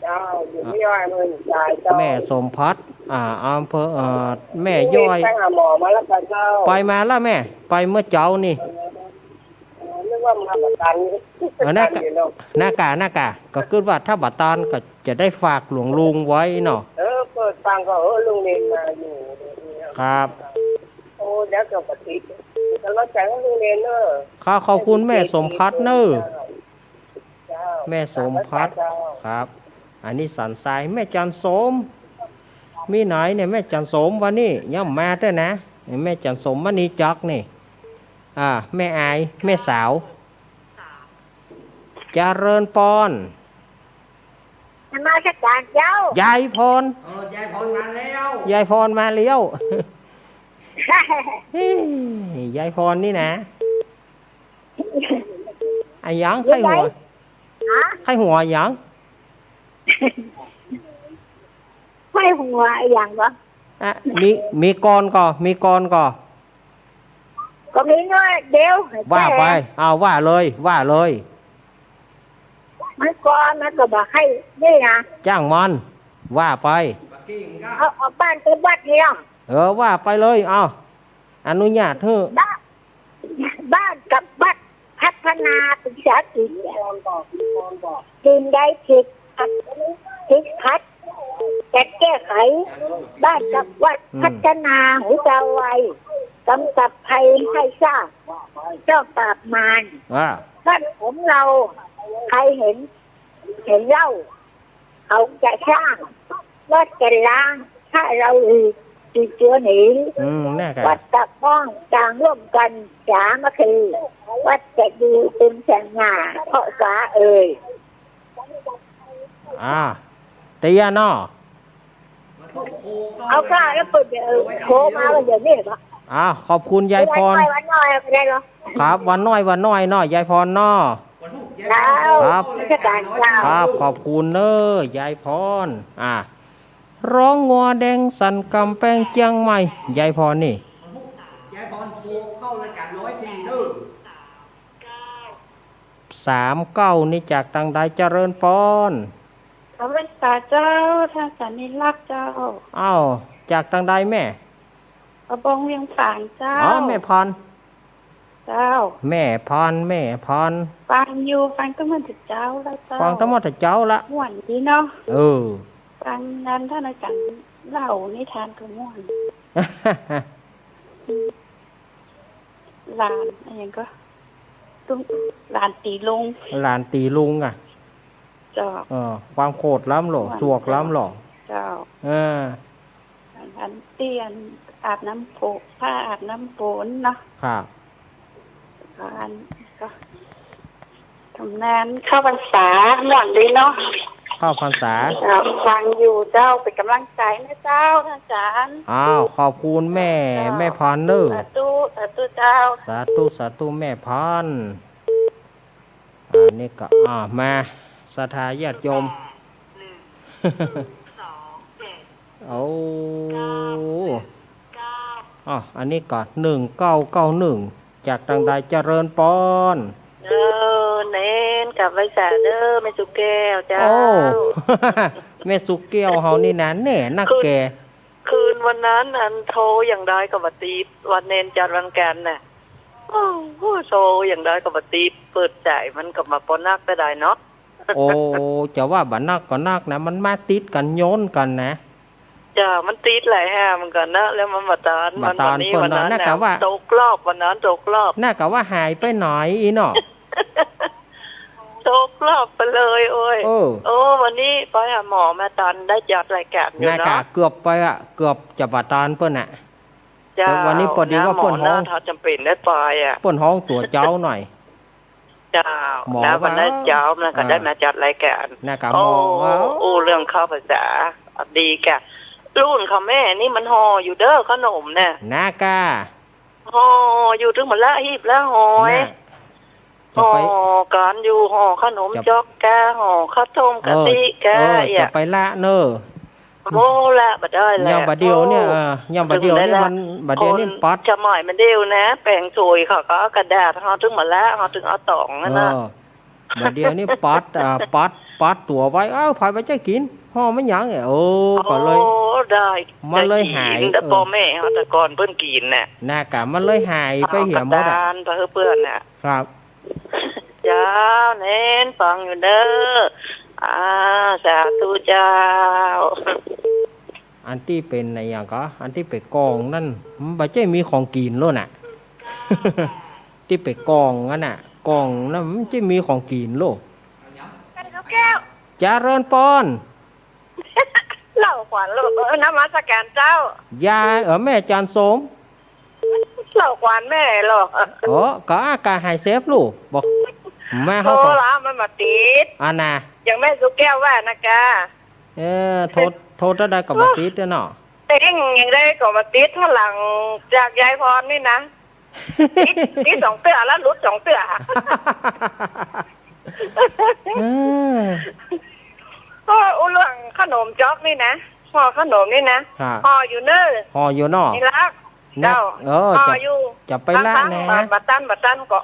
เจ้า อยู่แม่ย้อยเมืองสมชายเจ้า แม่สมภัทร อ่า อำเภอ เอ่อ แม่ย้อย ไปหาหมอมาแล้วค่ะเจ้า ไปมาแล้วแม่ ไปเมื่อเจ๊านี่ เออ นึกว่ามาประกัน เออ หน้ากะ อยู่เนาะ หน้ากะ หน้ากะ ก็คือว่าถ้าบ่ตันก็จะได้ฝากหลวงลุงไว้เนาะ เออ เปิดฟังก็ เออ ลุงเนนมาอยู่ ครับ โอ้ เดี๋ยวก็ปฏิ ก็เข้าใจ๋ว่าลุงเนนเน่อ ข้าขอบคุณแม่สมภัทรเน่อ เจ้า แม่สมภัทร เจ้า ครับ อันนี้สันทราย แม่จันทร์สม มีไหนเนี่ย แม่จันทร์สมวันนี้ยังมาเต๊อะนะ แม่จันทร์สมมณีจักรนี่ อ่า แม่อาย แม่สาว เจริญปอน นมัสการเจ้า ยายพร เออ ยายพรมาแล้ว ยายพรมาแล้ว เฮ้ย ยายพรนี่นะ อะหยัง ใค่หัว ฮะ ใค่หัวอะหยัง ใค่หัวอะหยังวะ อ่ะ มี มีก่อนก่อ มีก่อนก่อ ก็มีน้อยเดียว ว่าไป เอา ว่าเลย ว่าเลย มันก่อนมันก็บ่ใค่นี่นะ จ้างมัน ว่าไป เอา เอาบ้านกับวัดนี่เนาะ เออ ว่าไปเลย เอา อนุญาตหื้อ บ้าน บ้านกับวัดพัฒนาปรึกษากิ๋น กิ๋นได้ผิด ผิดขัด จัดแก้ไข บ้านกับวัด อืม พัฒนาหัวใจไว กำจัดภัยให้ทราบ เจ้าปราบมาร อ่า บ้านของเรา ใครเห็น เห็นเล่า เขาจะสร้าง วัดจะล้าง ถ้าเราลืม ติดเชื้อหนี อืม แน่กะ วัดตะบ้องต่างร่วมกัน สามัคคี วัดจะดีเป็นสง่า เพราะสาเอ่ย อ่า เตี้ยเนาะ เอาค่ะ แล้วเปิดเดี๋ยวโทรมาวันเดี๋ยวนี้เหรอ อ่า ขอบคุณยายพร วันน้อยวันน้อยไม่ได้เหรอ ครับ วันน้อยวันน้อยเนาะ ยายพรเนาะ เจ้า ครับ ราชการเจ้า ครับ ขอบคุณเน้อ ยายพร อ่า ร้องงัวแดงสั่นกำแพงเจียงใหม่ ยายพรนี่ ยายพรโทรเข้ารายการร้อยสี่เด้อ สามเก้า นี่จากตางใด เจริญปอน นมัสการเจ้า ท่านอาจารย์นิรักษ์เจ้า อ้าว จากตางใดแม่ กระบองเวียงฝางเจ้า อ๋อ แม่พร เจ้า แม่พร แม่พร ฟังอยู่ ฟังตั้งแต่เจ๊าแล้วเจ้า ฟังตั้งแต่เจ๊าละ ม่วนดีเนาะ เออ ฟังงานท่านอาจารย์เล่านิทานก็ม่วน หลานอะหยังก็ ตุ้ง หลานตี๋ลุง หลานตี๋ลุงอะ เจ้า เออ ความโขดล้ำหรอ ม่วน สวกล้ำหรอ เจ้า เออ อันเตี้ยนอาบน้ำโปะ ผ้าอาบน้ำโปนเนาะ ครับ อันก็ ตำนานเข้าพรรษา ม่วนดีเนาะ เข้าพรรษา เจ้า ฟังอยู่เจ้า เป็นกำลังใจ๋นะเจ้า ท่านอาจารย์ อ้าว ขอบคุณแม่ เจ้า แม่พรเน้อ สาธุ สาธุเจ้า สาธุ สาธุ แม่พร อันนี้ก็ อ่า มา ศรัทธาญาติโยม โอ้ อ๋อ อันนี้ก็ หนึ่งเก้าเก้าหนึ่ง จากตางใด เจริญปอน เออ เน้นกราบไหว้สาเด้อ แม่สุแก้วเจ้า โอ้ แม่สุแก้วเฮานี่นะ แน่นักแก่ คืนวันนั้นอันโทรอย่างใดก็บ่ติด วันเน้นจัดวันแก่นน่ะ โอ้โห โทรอย่างใดก็บ่ติด เปิดสายมันก็บ่ปอนักเต้าใดเนาะ โอ้ จะว่าบ่นักก็นักนะ มันมาติดกั๋นย้อนกั๋นนะ จ้า มันติดหลายแห่งเหมือนกั๋นนะ แล้วมันบ่ตาน บ่ตาน วันนี้ เปิ้น วันนั้น น่ะ น่ะ กะว่า ตกรอบ วันนั้นตกรอบ น่ะ กะว่าหายไปไหนอีเนาะ ตกรอบไปเลย โอ้ย เออ โอ้ วันนี้ไปหาหมอมาตานได้จัดรายการอยู่ น่ะ เนาะ กะเกือบไปอะ เกือบจะบ่ตานเปิ้นน่ะ เจ้า วันนี้ปอดีว่าเปิ้นฮ้อง นะหมอนะ ถ้าจ๋ำเป๋นได้ไปอะ เปิ้นฮ้องตั๋วเจ๊าหน่อย เจ้า หมอ นะ ว่า วันนั้นเจ๊ามันก็ อ่า ได้มาจัดรายการ น่ะกะ โอ้ หมอว่า อู้เรื่องเข้าพรรษา ดีกะ รุ่นเขาแม่นี่มันห่ออยู่เด้อ ขนมน่ะ น่ะกะ ห่ออยู่ ตึงบ่ละ หีบละห้อย น่ะ จะไป ห่อกั๋นอยู่ ห่อขนม จะ จ๊อกกา ห่อข้าวต้มกะทิกา เออ เออ จะไปละเน้อ โอ้ ละบ่ได้แล้ว ยามบ่าเดี่ยวเนี่ย โอ้ เออ ยามบ่าเดี่ยวเนี่ย ตึงได้ละ มัน บ่าเดี่ยวนี่ คน ปัด สมัยบ่าเดี่ยวนะ แป๋งสวยเขาก็เอากระดาษห่อ ตึงบ่ละ ห่อ ตึงเอาต๋องนั่นน่ะ เออ บ่าเดี่ยวนี่ปัด อ่า ปัด ปัดตั๋วไว้ เอ้า ใผบ่ใจ้กิ๋น ห่อมันหยังเนี่ย โอ้ ก็เลย โอ้ ได้ มันเลยหาย ได้กิ๋น แต่ เออ ป้อแม่เฮาแต่ก่อนเปิ้นกิ๋นน่ะ น่ะกะ มันเลยหายไปเหียหมดอะ เอากระดานไปหื้อเปิ้นน่ะ ครับ เจ้า เน้นฟังอยู่เน้อ อ่า สาธุเจ้า อันตี้เป๋นอะหยังก็ อันตี้ไปก่องนั่น มันบ่ใจ้มีของกิ๋นโลดน่ะ ตี้ไปก่องนั่นน่ะ ก่องนั่นมันใจ้มีของกิ๋นโลด เจริญปอน เล่าขวัญลูก เออ นมัสการเจ้า ยาย เออ แม่จันทร์สม เล่าขวัญแม่เหรอ โอ้ ก็อากาศหายเซฟลูก บอก แม่เขาก็ โทรละมันบ่ติด อ่าน่ะ อย่างแม่สุแก้วว่านะกะ เออ โทร โทรเต้าใดก็บ่ติดเนาะ เต็งอย่างใดก็บ่ติด ถ้าหลังจากยายพรนี่นะ ติด ติดสองเตื้อแล้วหลุดสองเตื้อ เออ ก็อู้เรื่องขนมจ๊อกนี่นะ ห่อขนมนี่นะ ครับ ห่ออยู่เน้อ ห่ออยู่เนาะ นี่ละ นะ เจ้า เออ ห่อ จะ อยู่ จะไปละ บางครั้ง นะ บ่ บ่ตัน บ่ตันก็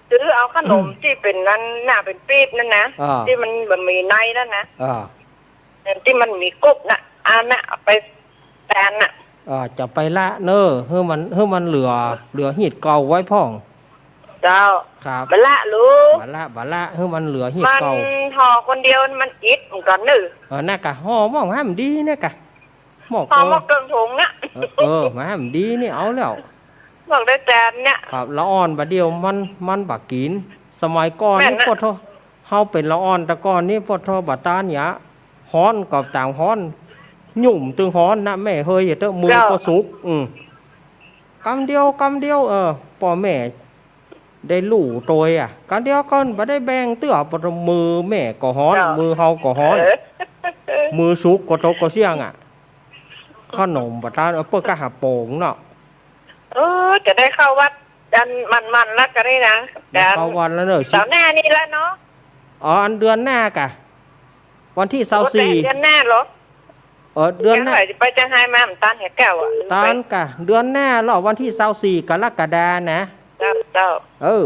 ซื้อเอาขนม อืม ตี้เป๋นอันหน้าเป๋นปี๊บนั่นนะ อ่า ตี้มันบ่มีในนั่นนะ อ่า ตี้มันมีกรุบน่ะ อันน่ะ เอาไปแตนน่ะ อ่า จะไปละเน้อ หื้อมัน หื้อมันเหลือ เหลือหีดเก่าไว้พ่อง เจ้า ครับ บ่ละลูก บ่ละ บ่ละ หื้อมันเหลือหีดเก่า มันห่อคนเดียวมันอิดเหมือนกั๋นเน้อ เออ น่ะกะ ห่อหม้องห้ามดีเนี่ยกะ หม้อ ห่อหม้อเกิ่งถุงน่ะ เออ เออ มาห้ามดีนี่เอาแล้ว บอกได้แตนเนี่ย ครับ ละอ่อนบ่าเดี่ยวมัน มันบ่กิ๋น สมัยก่อนนี่ แม่นนะ ปะโธ่ เฮาเป๋นละอ่อนแต่ก่อนนี่ปะโธ่บ่ตานเนี่ย ฮ้อนก็ต่างฮ้อน หยุมตึงฮ้อนนะแม่เฮย เตื้อ มือ เจ้า ก็สุก อืม กำเดียว กำเดียว เออ ป้อแม่ได้ฮู้โตยอะ กำเดียวก่อน บ่ได้แบ่งเตื้อ มือแม่ก็ฮ้อน เจ้า มือเฮาก็ฮ้อน เออ มือสุกก็ตกก็เสี้ยงอะ ขนมบ่ตาน เออ เปิ้นก็หาโป๋งเนาะ เออ จะได้เข้าวัดอันมันๆ แล้วก็นี่นะ ได้เข้าวัดแล้วเนอะ เสาร์หน้านี่แล้วเนาะ อ๋อ อันเดือนหน้ากะ วันตี้ซาวสี่ โอ้ แต่เดือนหน้าเหรอ เออ เดือนหน้า ยังไหนจะไปเจียงฮายมา บ่ตานเหียแก้วอะ ลืมไป ตานกะ เดือนหน้าเหรอ วันตี้ซาวสี่ กรกฎานะ เจ้า เจ้า เออ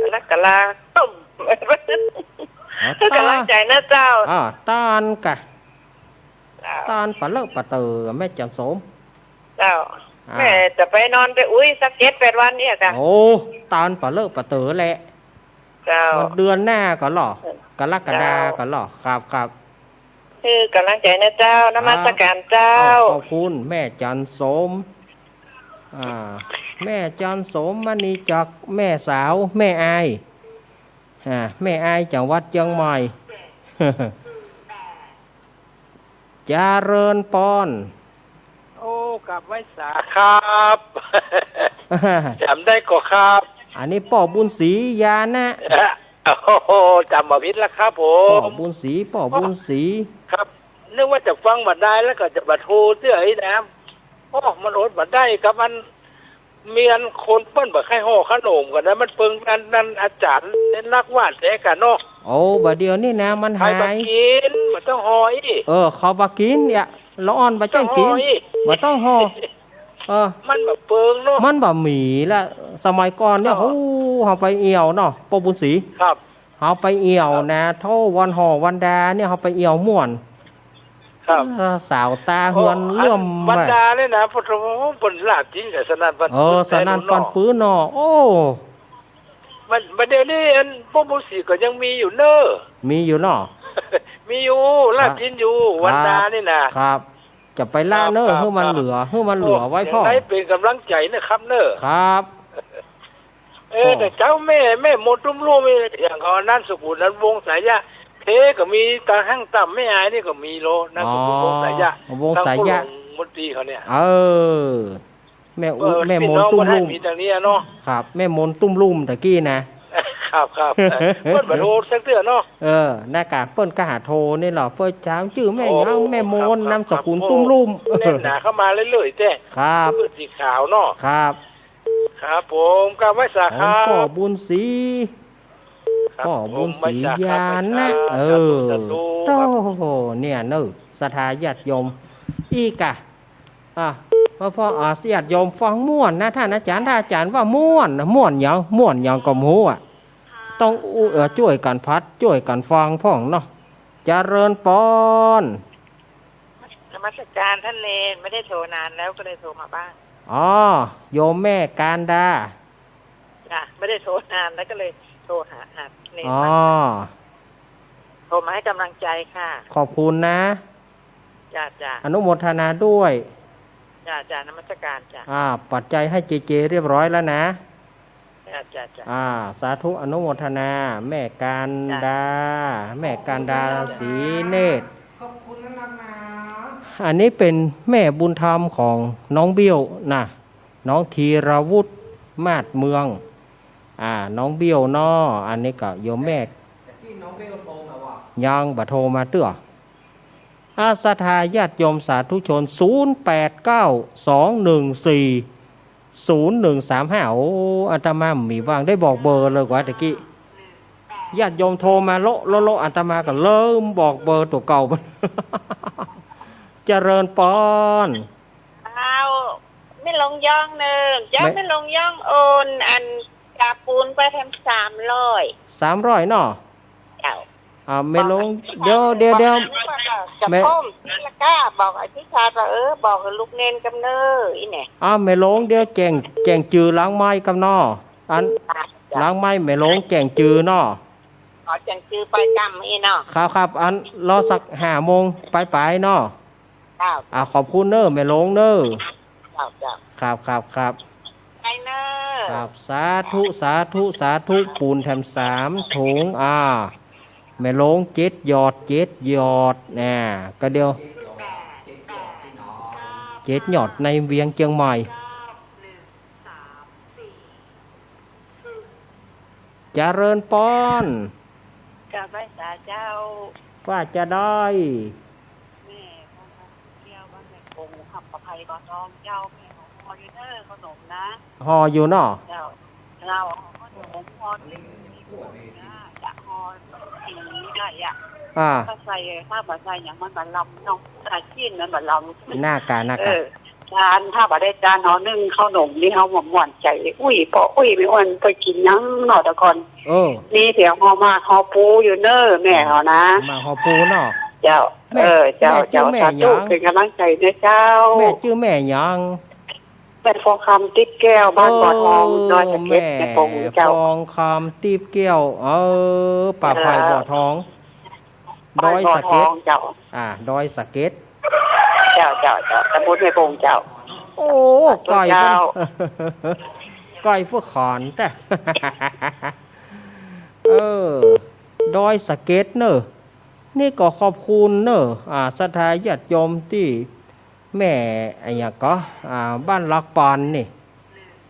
กรกฎาคม อ๋อ ให้ก๋ำลังใจ๋นะเจ้า อ่า ตานกะ เจ้า ตานปะเลอะปะเต๋อ แม่จันโสม เจ้า อ่า แม่จะไปนอนไปอุ๊ยสักเจ็ดแปดวันเนี่ยกะ โอ้ ตานปะเลอะปะเต๋อแหละ เจ้า วันเดือนหน้าก่อเหรอ กรกฎา เจ้า ก่อเหรอ ครับ ครับ หื้อก๋ำลังใจ๋นะเจ้า นมัสก๋านเจ้า อ้าว ขอบคุณแม่จันโสม อ่า แม่จันโสม มณีจักร แม่สาว แม่อาย อ่า แม่อาย จังหวัดเจียงใหม่ เจริญปอน โอ้ กราบไหว้สาครับ จ๋ำได้ก่อครับ อันนี้ป้อบุญศรียานะ เอ่อ โอ้โห จ๋ำบ่ผิดละครับผม ป้อบุญศรี ป้อบุญศรี ครับ นึกว่าจะฟังบ่ได้แล้วก็จะบ่โทรเตื้ออี้นะ โอ้ มันอดบ่ได้ครับ มัน มีอันคนเปิ้นบ่ใค่ห่อขนมกั๋นนะ มันเปิงอันนั้นอาจ๋ารย์เน้นนักว่าแต๊กะเนาะ โอ้ บ่าเดี่ยวนี้นะ มันหาย ใผบ่กิ๋น บ่ต้องห่ออี้ เออ เขาบ่กิ๋นเนี่ย ละอ่อนบ่แจ้งกิ๋น บ่ต้องห่ออี้ บ่ต้องห่อ เออ มันบ่เปิงเนาะ มันบ่มีละ สมัยก่อนเนี่ย เออ โอ้ เฮาไปเอี่ยวเนาะ ป้อบุญศรี ครับ เฮาไปเอี่ยวนะ ครับ โธ่ วันห่อวันดาเนี่ย เฮาไปเอี่ยวม่วน ครับ เออ สาวต๋าเฮือน โอ้ เลื่อม อันวันดาเนี่ยนะ ปะโธ่ เปิ้นลาบกิ๋นกั๋นสนั่นปัน เออ ปื้น สนั่นปันปื้นเนาะ โอ้ บ่า บ่าเดี่ยวนี้อันป้อบุญศรีก็ยังมีอยู่เนาะ มีอยู่เนาะ มีอยู่ ลาบกิ๋นอยู่ ครับ วันดานี่นะ ครับ จะไปละเนาะ ครับ หื้อมันเหลือ หื้อมันเหลือไว้พ่อง โอ้ ยังไงเป๋นก๋ำลังใจ๋นะครับเนาะ ครับ เออ โอ้ แต่เจ้าแม่ แม่มนต์ตุ้มลุ่มนี่ อย่างเขานามสกุลนั้นวงศ์สายะ เพก็มี ตางห้างต่ำแม่อายนี่ก็มีโล นามสกุล อ๋อ วงศ์สายะ วงศ์สายะ ตางผู้หลวงมนตรีเขาเนี่ย เออ แม่อุ เออ แม่มนต์ตุ้มลุ่ม พี่น้องบ่ได้มีตางนี้อะเนาะ ครับ แม่มนต์ตุ้มลุ่มตะกี้นะ ครับ ครับ เปิ้นบ่โทรสักเตื้อเนาะ เออ นะกะ เปิ้นก็หาโทรนี่แหละ เปิ้นจ๋ำจื้อแม่หยัง โอ้ แม่มนต์ ครับ ครับ นามสกุล ครับ ตุ้มลุ่ม แน่นหนาเข้ามาเรื่อยๆ แต๊ ครับ ปื้นสีขาวเนาะ ครับ ครับผม กราบไหว้สาครับ ป้อบุญศรี ครับ ป้อบุญศรี ผมไหว้สาครับ ยานะ ไหว้สา เออ สาธุ สาธุ โธ่ ครับ เนี่ยเนาะ ศรัทธาญาติโยม อีกอะ อ่ะ เพราะ เพราะ อ่ะ ญาติโยมฟังม่วนนะ ต้านอาจ๋ารย์ ต้านอาจ๋ารย์ว่าม่วนนะ ม่วนหยัง ม่วนหยังก็บ่ฮู้อะ ต้องอู้ เอ่อ จ้วยกั๋นผัด จ้วยกั๋นฟังพ่องเนาะ เจริญปอน นมัสการต้านเณร ไม่ได้โทรนานแล้วก็เลยโทรมาบ้าง อ๋อ โยมแม่การดา จ้ะ ไม่ได้โทรนานแล้วก็เลยโทรหา หาเณร อ๋อ บ้าง โทรมาให้กำลังใจค่ะ ขอบคุณนะ จ้ะ จ้ะ อนุโมทนาด้วย จ้ะ จ้ะ นมัสการจ้ะ อ่า ปัจจัยให้เจเจเรียบร้อยแล้วนะ จ้ะ จ้ะ จ้ะ อ่า สาธุอนุโมทนา แม่การดา จ้ะ แม่การดา ขอบคุณนะ ศรีเนตร ขอบคุณนะ อันนี้เป๋นแม่บุญธรรมของน้องเบี้ยวนะ น้องธีรวุฒิ มาศเมือง อ่า น้องเบี้ยวเนาะ อันนี้ก็โยมแม่ แต่ตี้น้องเบี้ยวโทรมาว่ะ ยังบ่โทรมาเตื้อ อา ศรัทธาญาติโยมสาธุชน ศูนย์แปดเก้า สองหนึ่งสี่ ศูนย์หนึ่งสามห้า โอ้ อาตมาบ่มีว่าง ได้บอกเบอร์เลยกว่าตะกี้ ญาติโยมโทรมาโละโละโละ อาตมาก็ลืมบอกเบอร์ตั๋วเก่า เจริญปอน เจ้า แม่หลวงย้องเนิ่ง เจ้า แม่ แม่หลวงย้องโอน อัน กาปูนไปแถมสามร้อย สามร้อยเนาะ เจ้า อ่า แม่หลวง บอก เดี๋ยว เดี๋ยว เดี๋ยว บอก จะ แม่ พ่ม แล้วก็บอกอธิษฐานว่า เออ บอกกับลูกเณรกำเน่อ อี้แหน่ อ่า แม่หลวง เดี๋ยวแจ้ง แจ้งจื้อหลังไมค์กำเนาะ อัน จ้ะ หลังไมค์แม่หลวงแจ้งจื้อเนาะ อ๋อ แจ้งจื้อไปกำอี้เนาะ ครับ ครับ อัน รอสักห้าโมงปลายๆ เนาะ เจ้า อ่า ขอบคุณเน่อ แม่หลวงเน่อ เจ้า เจ้า ครับ ครับ ครับ ไปเน่อ ครับ สาธุ สาธุ สาธุ ปูนแถมสามถุง อ่า แม่หลวงเจ็ดหยอด เจ็ดหยอด อ่า ก็เดี๋ยว เจ็ดยอดในเวียงเจียงใหม่ เจริญปอน กราบไหว้สาเจ้า ว่าจะได้ แม่ของเที่ยวบ้านแม่กง คำประไพบ่อทองเจ้า แม่ของพ่ออยู่เด้อ ขนมนะ ห่ออยู่เนาะ เจ้า เจ้า ห่อขนม ห่อหนึ่ง ห่อหนึ่งนะ จะห่อสีได้อะ อ่า ถ้าใส่ ถ้าบ่ใส่หยังมันบ่ลำเนาะ ถ้าชิ้นมันบ่ลำ หน้ากา หน้ากา เออ จาน ถ้าบ่ได้จานห่อหนึ่ง ข้าวหนมนี่เฮาบ่ม่วนใจ๋ อุ้ย ป้ออุ้ย แม่อ้วน ไปกิ๋นหยังเนาะแต่ก่อน เออ มีแต่ห่อหมากห่อปูอยู่เน้อ แม่เฮานะ หมากห่อปูเนาะ เจ้า แม่ เออ เจ้า แม่จื้อ เจ้า แม่ สาธุ หยัง เป๋นก๋ำลังใจ๋เน้อเจ้า แม่จื้อแม่หยัง แม่ทองคำติ๊บแก้ว บ้านบ่อทอง เออ ดอยสะเก็ด แม่ แม่กงเจ้า ทองคำติ๊บแก้ว เออ ป่าไผ่ เออ บ่อทอง ดอยสะเก็ด บ่อทองเจ้า อ่า ดอยสะเก็ด เจ้า เจ้า เจ้า ตำบลแม่กงเจ้า โอ้ สาธุ ใก้ เจ้า ใก้เฟื่อขอนแต๊ เออ ดอยสะเก็ดเนอะ นี่ก็ขอบคุณเนอะ อ่า ศรัทธาญาติโยมตี้ แม่อะหยังก่อ อ่า บ้านหลักปานนี่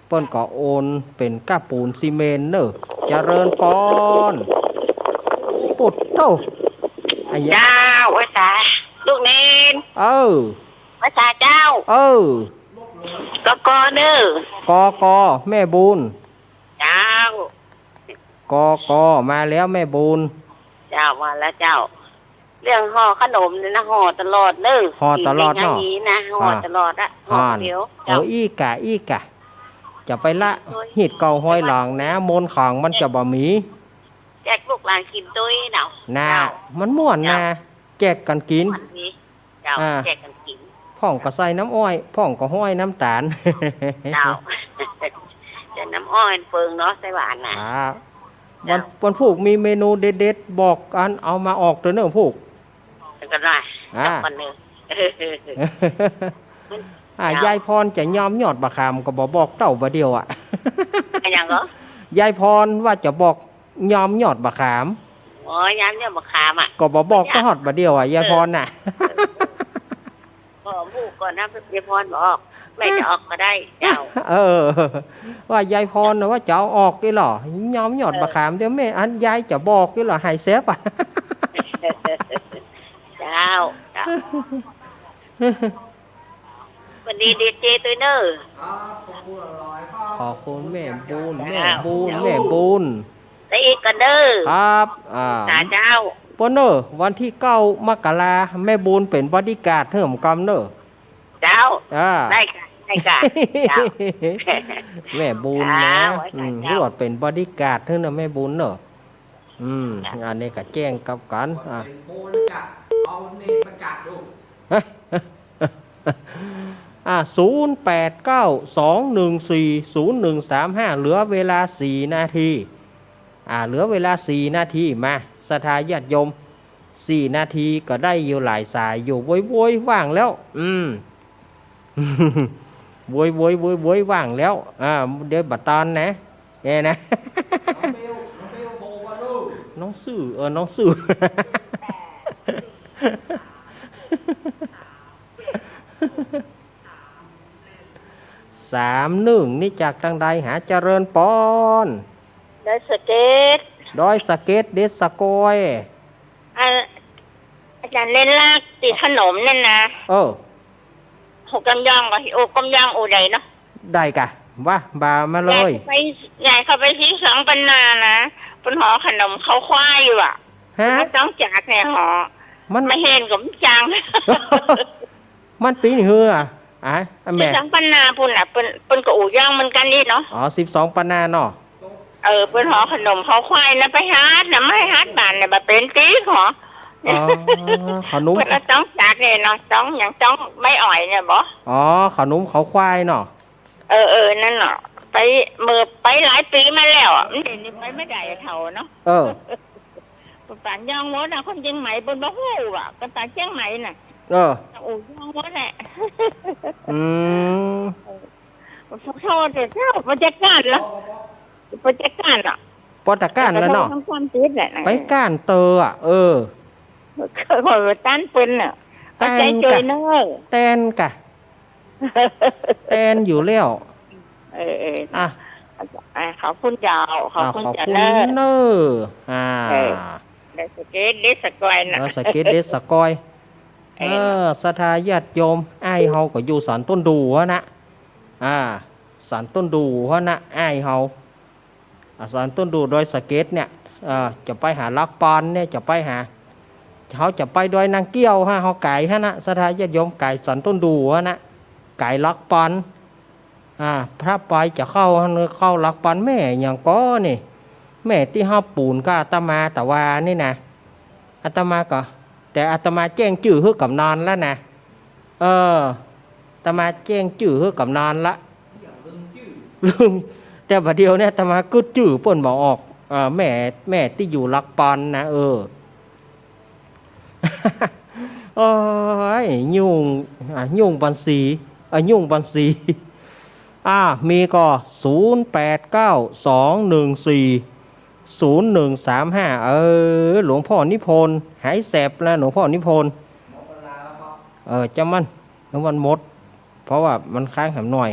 เปิ้นก็โอนเป๋นก้าปูนซีเมนต์เนอะ เจริญปอน ปุดโต้ อะหยัง เจ้า ไหว้สา ลูกเณร เออ ไหว้สาเจ้า เออ กก เน้อ กก แม่บุญ เจ้า กก มาแล้วแม่บุญ เจ้า มาแล้วเจ้า เรื่องห่อขนมนี่นะ ห่อตลอดเน้อ ห่อตลอดเนาะ กิ๋นได้ไงนะ ห่อ อ่า ตลอดอะ ห่อ อ่า เดียว เออ เจ้า อี้ก่า อี้ก่า จะไปละ โอ้ย ฮีตเก่าฮอยหลังนะ มนต์ขลังมันจะบ่มี แจกลูกหลานกิ๋นตวยเนาะ น่ะ เจ้า มันม่วนนะ เจ้า แจกกั๋นกิ๋น ม่วนดี เจ้า อ่า แจกกั๋นกิ๋น พ่องก็ใส่น้ำอ้อย พ่องก็ห้อยน้ำต๋าล เจ้า ใส่น้ำอ้อยเปิงเนาะ ใส่หวานน่ะ อ่า เจ้า วัน วันพูกมีเมนูเด็ดๆ บอกอันเอามาออกเต๊อะเนอะพูก ก็ได้ อ่า จักวันหนึ่ง อ่า เจ้า ยายพรจะยอมยอดบ่าขามก็บ่บอกเต้าบ่าเดียวอะ อะหยังก่อ ยายพรว่าจะบอก ยอมยอดบ่าขาม อ๋อ ยอมยอดบ่าขามอะ ก็บ่บอก ก็ฮอดบ่าเดียวอะ ยายพรน่ะ เออ ก็บอกก่อนนะ ยายพรบอก แม่จะออกก็ได้ เจ้า เออ ว่ายายพรน่ะว่าจะเอาออกอี้เหรอ ยอมยอดบ่าขาม เดี๋ยวแม่อันยายจะบอกอี้เหรอ หายแซบอะ เจ้า เจ้า วันนี้ดีเจตวยเน้อ ขอบคุณแม่บุญ แม่บุญ แม่บุญ ได้อีกก่อเน้อ ครับ อ่า สาเจ้า เปิ้นเน้อ วันตี้เก้ามกรา แม่บุญเป๋นบอดี้การ์ดหื้อหม่ำกำเน้อ เจ้า อ่า ได้ก่ะ ได้ก่ะ เจ้า แม่บุญนะ เจ้า อืม สาเจ้า หื้อเป๋นบอดี้การ์ดหื้อเน้อ แม่บุญเน้อ อืม เจ้า อันนี้ก็แจ้งกับกั๋น อ่า เอาเนรมาจับดู อ่ะ ศูนย์แปดเก้า สองหนึ่งสี่ ศูนย์หนึ่งสามห้า เหลือเวลาสี่นาที อ่า เหลือเวลาสี่นาที มา ศรัทธาญาติโยม สี่นาทีก็ได้อยู่หลายสายอยู่ โว้ย โว้ย ว่างแล้ว อืม โว้ย โว้ย โว้ย โว้ย ว่างแล้ว อ่า เดี๋ยวบ่ตันนะ เนี่ยนะ น้องเบล น้องเบลโทรมาลูก น้องซื่อ เออ น้องซื่อ สามหนึ่ง นี่จากตางใดหา เจริญปอน ดอยสะเก็ด ดอยสะเก็ด เด็ดสะกอย อ่ะ อาจ๋ารย์เล่นลากตี้ขนมนั่นนะ เออ หกกำยองก็ โอ้ กำยองโอ้ใดเนาะ ได้ก่ะ ว่า บ่ามาเลย ยายเข้าไป ยายเข้าไปตี้สองปันนานะ เปิ้นห่อขนมเขาควายอยู่อะ ฮะ มันต้องจักแน่ห่อ มัน มาเห็นก็มันจัง มันปี๋หื้ออะ อ่ะ ตี้ แม่ สองปันนาปู้นน่ะ เปิ้น เปิ้นก็โอ้ย่องเหมือนกั๋นนี่เนาะ อ๋อ สิบสองปันนาเนาะ เออ เปิ้นห่อขนมเขาควายนะ ไปหัดนะ ไม่หัดบ้านเนี่ย บ่เป๋นตี้ห่อ อ๋อ ขนม เปิ้นเอาต้องจักเนี่ยเนาะ ต้องหยัง ต้องไม้อ่อยเนี่ยบ่ อ๋อ ขนมเขาควายเนาะ เออ เออ นั่นเนาะ ไป เมื่อ ไปหลายปี๋มาแล้วอะ มันเดี๋ยวนี้ไปบ่ได้เถ่าเนาะ เออ ปานย่องหมดนะ คนเจียงใหม่เปิ้นบ่ฮู้อะ คนตางเจียงใหม่น่ะ เออ โอ้ ย่องหมดแหละ อืม เออ ขอโทษเถอะเจ้า บ่จักก้านละ บ่จักก้านละ บ่จักก้านแล้วเนาะ ขอโทษทางความคิดแหละ ไปก้านเตออะ เออ ข้อยบ่ตันเปิ้นน่ะ เอาใจ๋จ้วยเน้อ แตนก่ะ แตนอยู่แล้ว เออ เออ อ่ะ อ่ะ ขอบคุณเจ้า ขอบคุณ อ่ะ ขอบคุณ เจ้าเนอะ เนอะ อ่า เออ เดอะสะเก็ด เดอะสะกอยนะ เออ สะเก็ด เดอะสะกอย เออ เออ ศรัทธาญาติโยม อ้ายเฮาก็อยู่สันต้นดู่หั้นนะ อ่า สันต้นดู่หั้นนะ อ้ายเฮา อ่า สันต้นดู่ดอยสะเก็ดเนี่ย เอ่อ จะไปหาหลักปันเนี่ย จะไปหา เฮาจะไปดอยนางเกี้ยวฮะ เฮาก๋ายหั้นนะ ศรัทธาญาติโยม ก๋ายสันต้นดู่หั้นนะ ก๋ายหลักปัน อ่า ถ้าไปจะเข้า เข้าหลักปันแม่หยังก่อนี่ แม่ตี้ฮับปู๋นกับอาตมาตะวานี่นะ อาตมาก็ แต่อาตมาแจ้งจื้อหื้อกำนันแล้วนะ เออ อาตมาแจ้งจื้อหื้อกำนันละ ลืม แต่บ่าเดี่ยวเนี่ยอาตมากึ๊ดจื้อเปิ้นบ่ออก เออ แม่ แม่ตี้อยู่หลักปันนะ เออ โอ๊ย ยุ่ง อ่ะ ยุ่งบัญชี อ่ะ ยุ่งบัญชี อ่ะ มีก่อ ศูนย์แปดเก้า สองหนึ่งสี่ ศูนย์หนึ่งสามห้า เออ หลวงพ่อนิพนธ์ หายแสบแล้ว หลวงพ่อนิพนธ์ เออ จ้างมัน หื้อมันหมด เพราะว่ามันค้างแหมหน่อย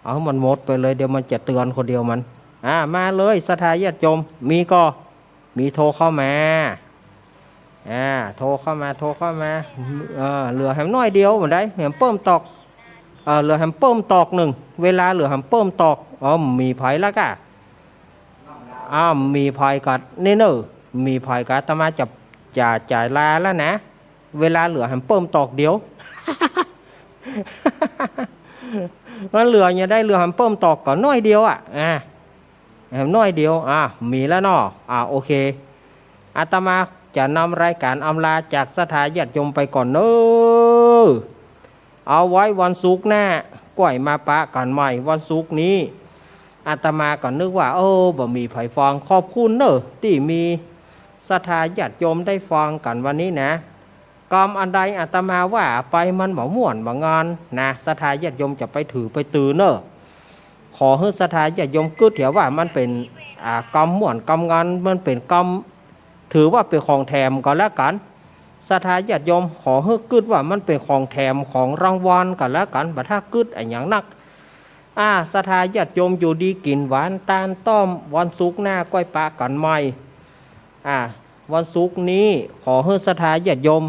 เอาหื้อมันหมดไปเลย เดี๋ยวมันจะเตือนคนเดียวมัน อ่า มาเลย ศรัทธาญาติโยม มีก่อ มีโทรเข้ามา อ่า โทรเข้ามา โทรเข้ามา เออ เหลือแหมหน้อยเดียว บ่ได้ แหมเปิ้มตอก เออ เหลือแหมเปิ้มตอกนึ่ง เวลาเหลือแหมเปิ้มตอก อ๋อ มีไผละก่ะ อ้าว มีไผกัดนี่เนอะ มีไผกัด อาตมาจะ จะจ่ายลาแล้วนะ เวลาเหลือแหมเปิ้มตอกเดียว มันเหลือยังได้ เหลือแหมเปิ้มตอกก่อหน้อยเดียวอ่ะ อ่า แหมหน้อยเดียว อ่า มีแล้วเนาะ อ่า โอเค อาตมาจะนำรายการอำลาจากศรัทธาญาติโยมไปก่อนเนอะ เอาไว้วันศุกร์หน้า ก้อยมาปะกั๋นใหม่ วันศุกร์นี้ อาตมาก็นึกว่า เออ บ่มีไผฟัง ขอบคุณเนอะ ตี้มีศรัทธาญาติโยมได้ฟังกั๋นวันนี้นะ กำอันใดอาตมาว่าไปมันบ่ม่วนบ่งอนนะ ศรัทธาญาติโยมจะไปถือไปตือเนอะ ขอหื้อศรัทธาญาติโยมกึ๊ดเหียว่ามันเป๋น อ่า กำม่วนกำงอน มันเป๋นกำ ถือว่าเป๋นของแถมก่อนแล้วกั๋น ศรัทธาญาติโยม ขอหื้อกึ๊ดว่ามันเป๋นของแถมของรางวัลก่อนแล้วกั๋น บ่ถ้ากึ๊ดอะหยังนัก อ่า ศรัทธาญาติโยมอยู่ดีกิ๋นหวานตานต้อม วันศุกร์หน้าก้อยปะกั๋นใหม่ อ่า วันศุกร์นี้ขอหื้อศรัทธาญาติโยม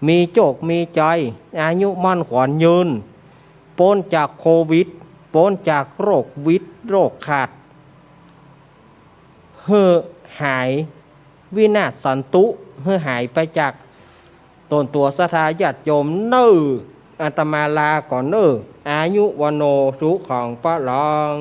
มีโจคมีชัย อายุมั่นขวัญยืน ป๊นจากโควิด ป๊นจากโรควิดโรคขาด หื้อหายวินาศสันตุ หื้อหายไปจากต๋นตั๋วศรัทธาญาติโยมเน่อ อาตมาลาก่อนเน่อ อายุวัณโณ สุขัง พลัง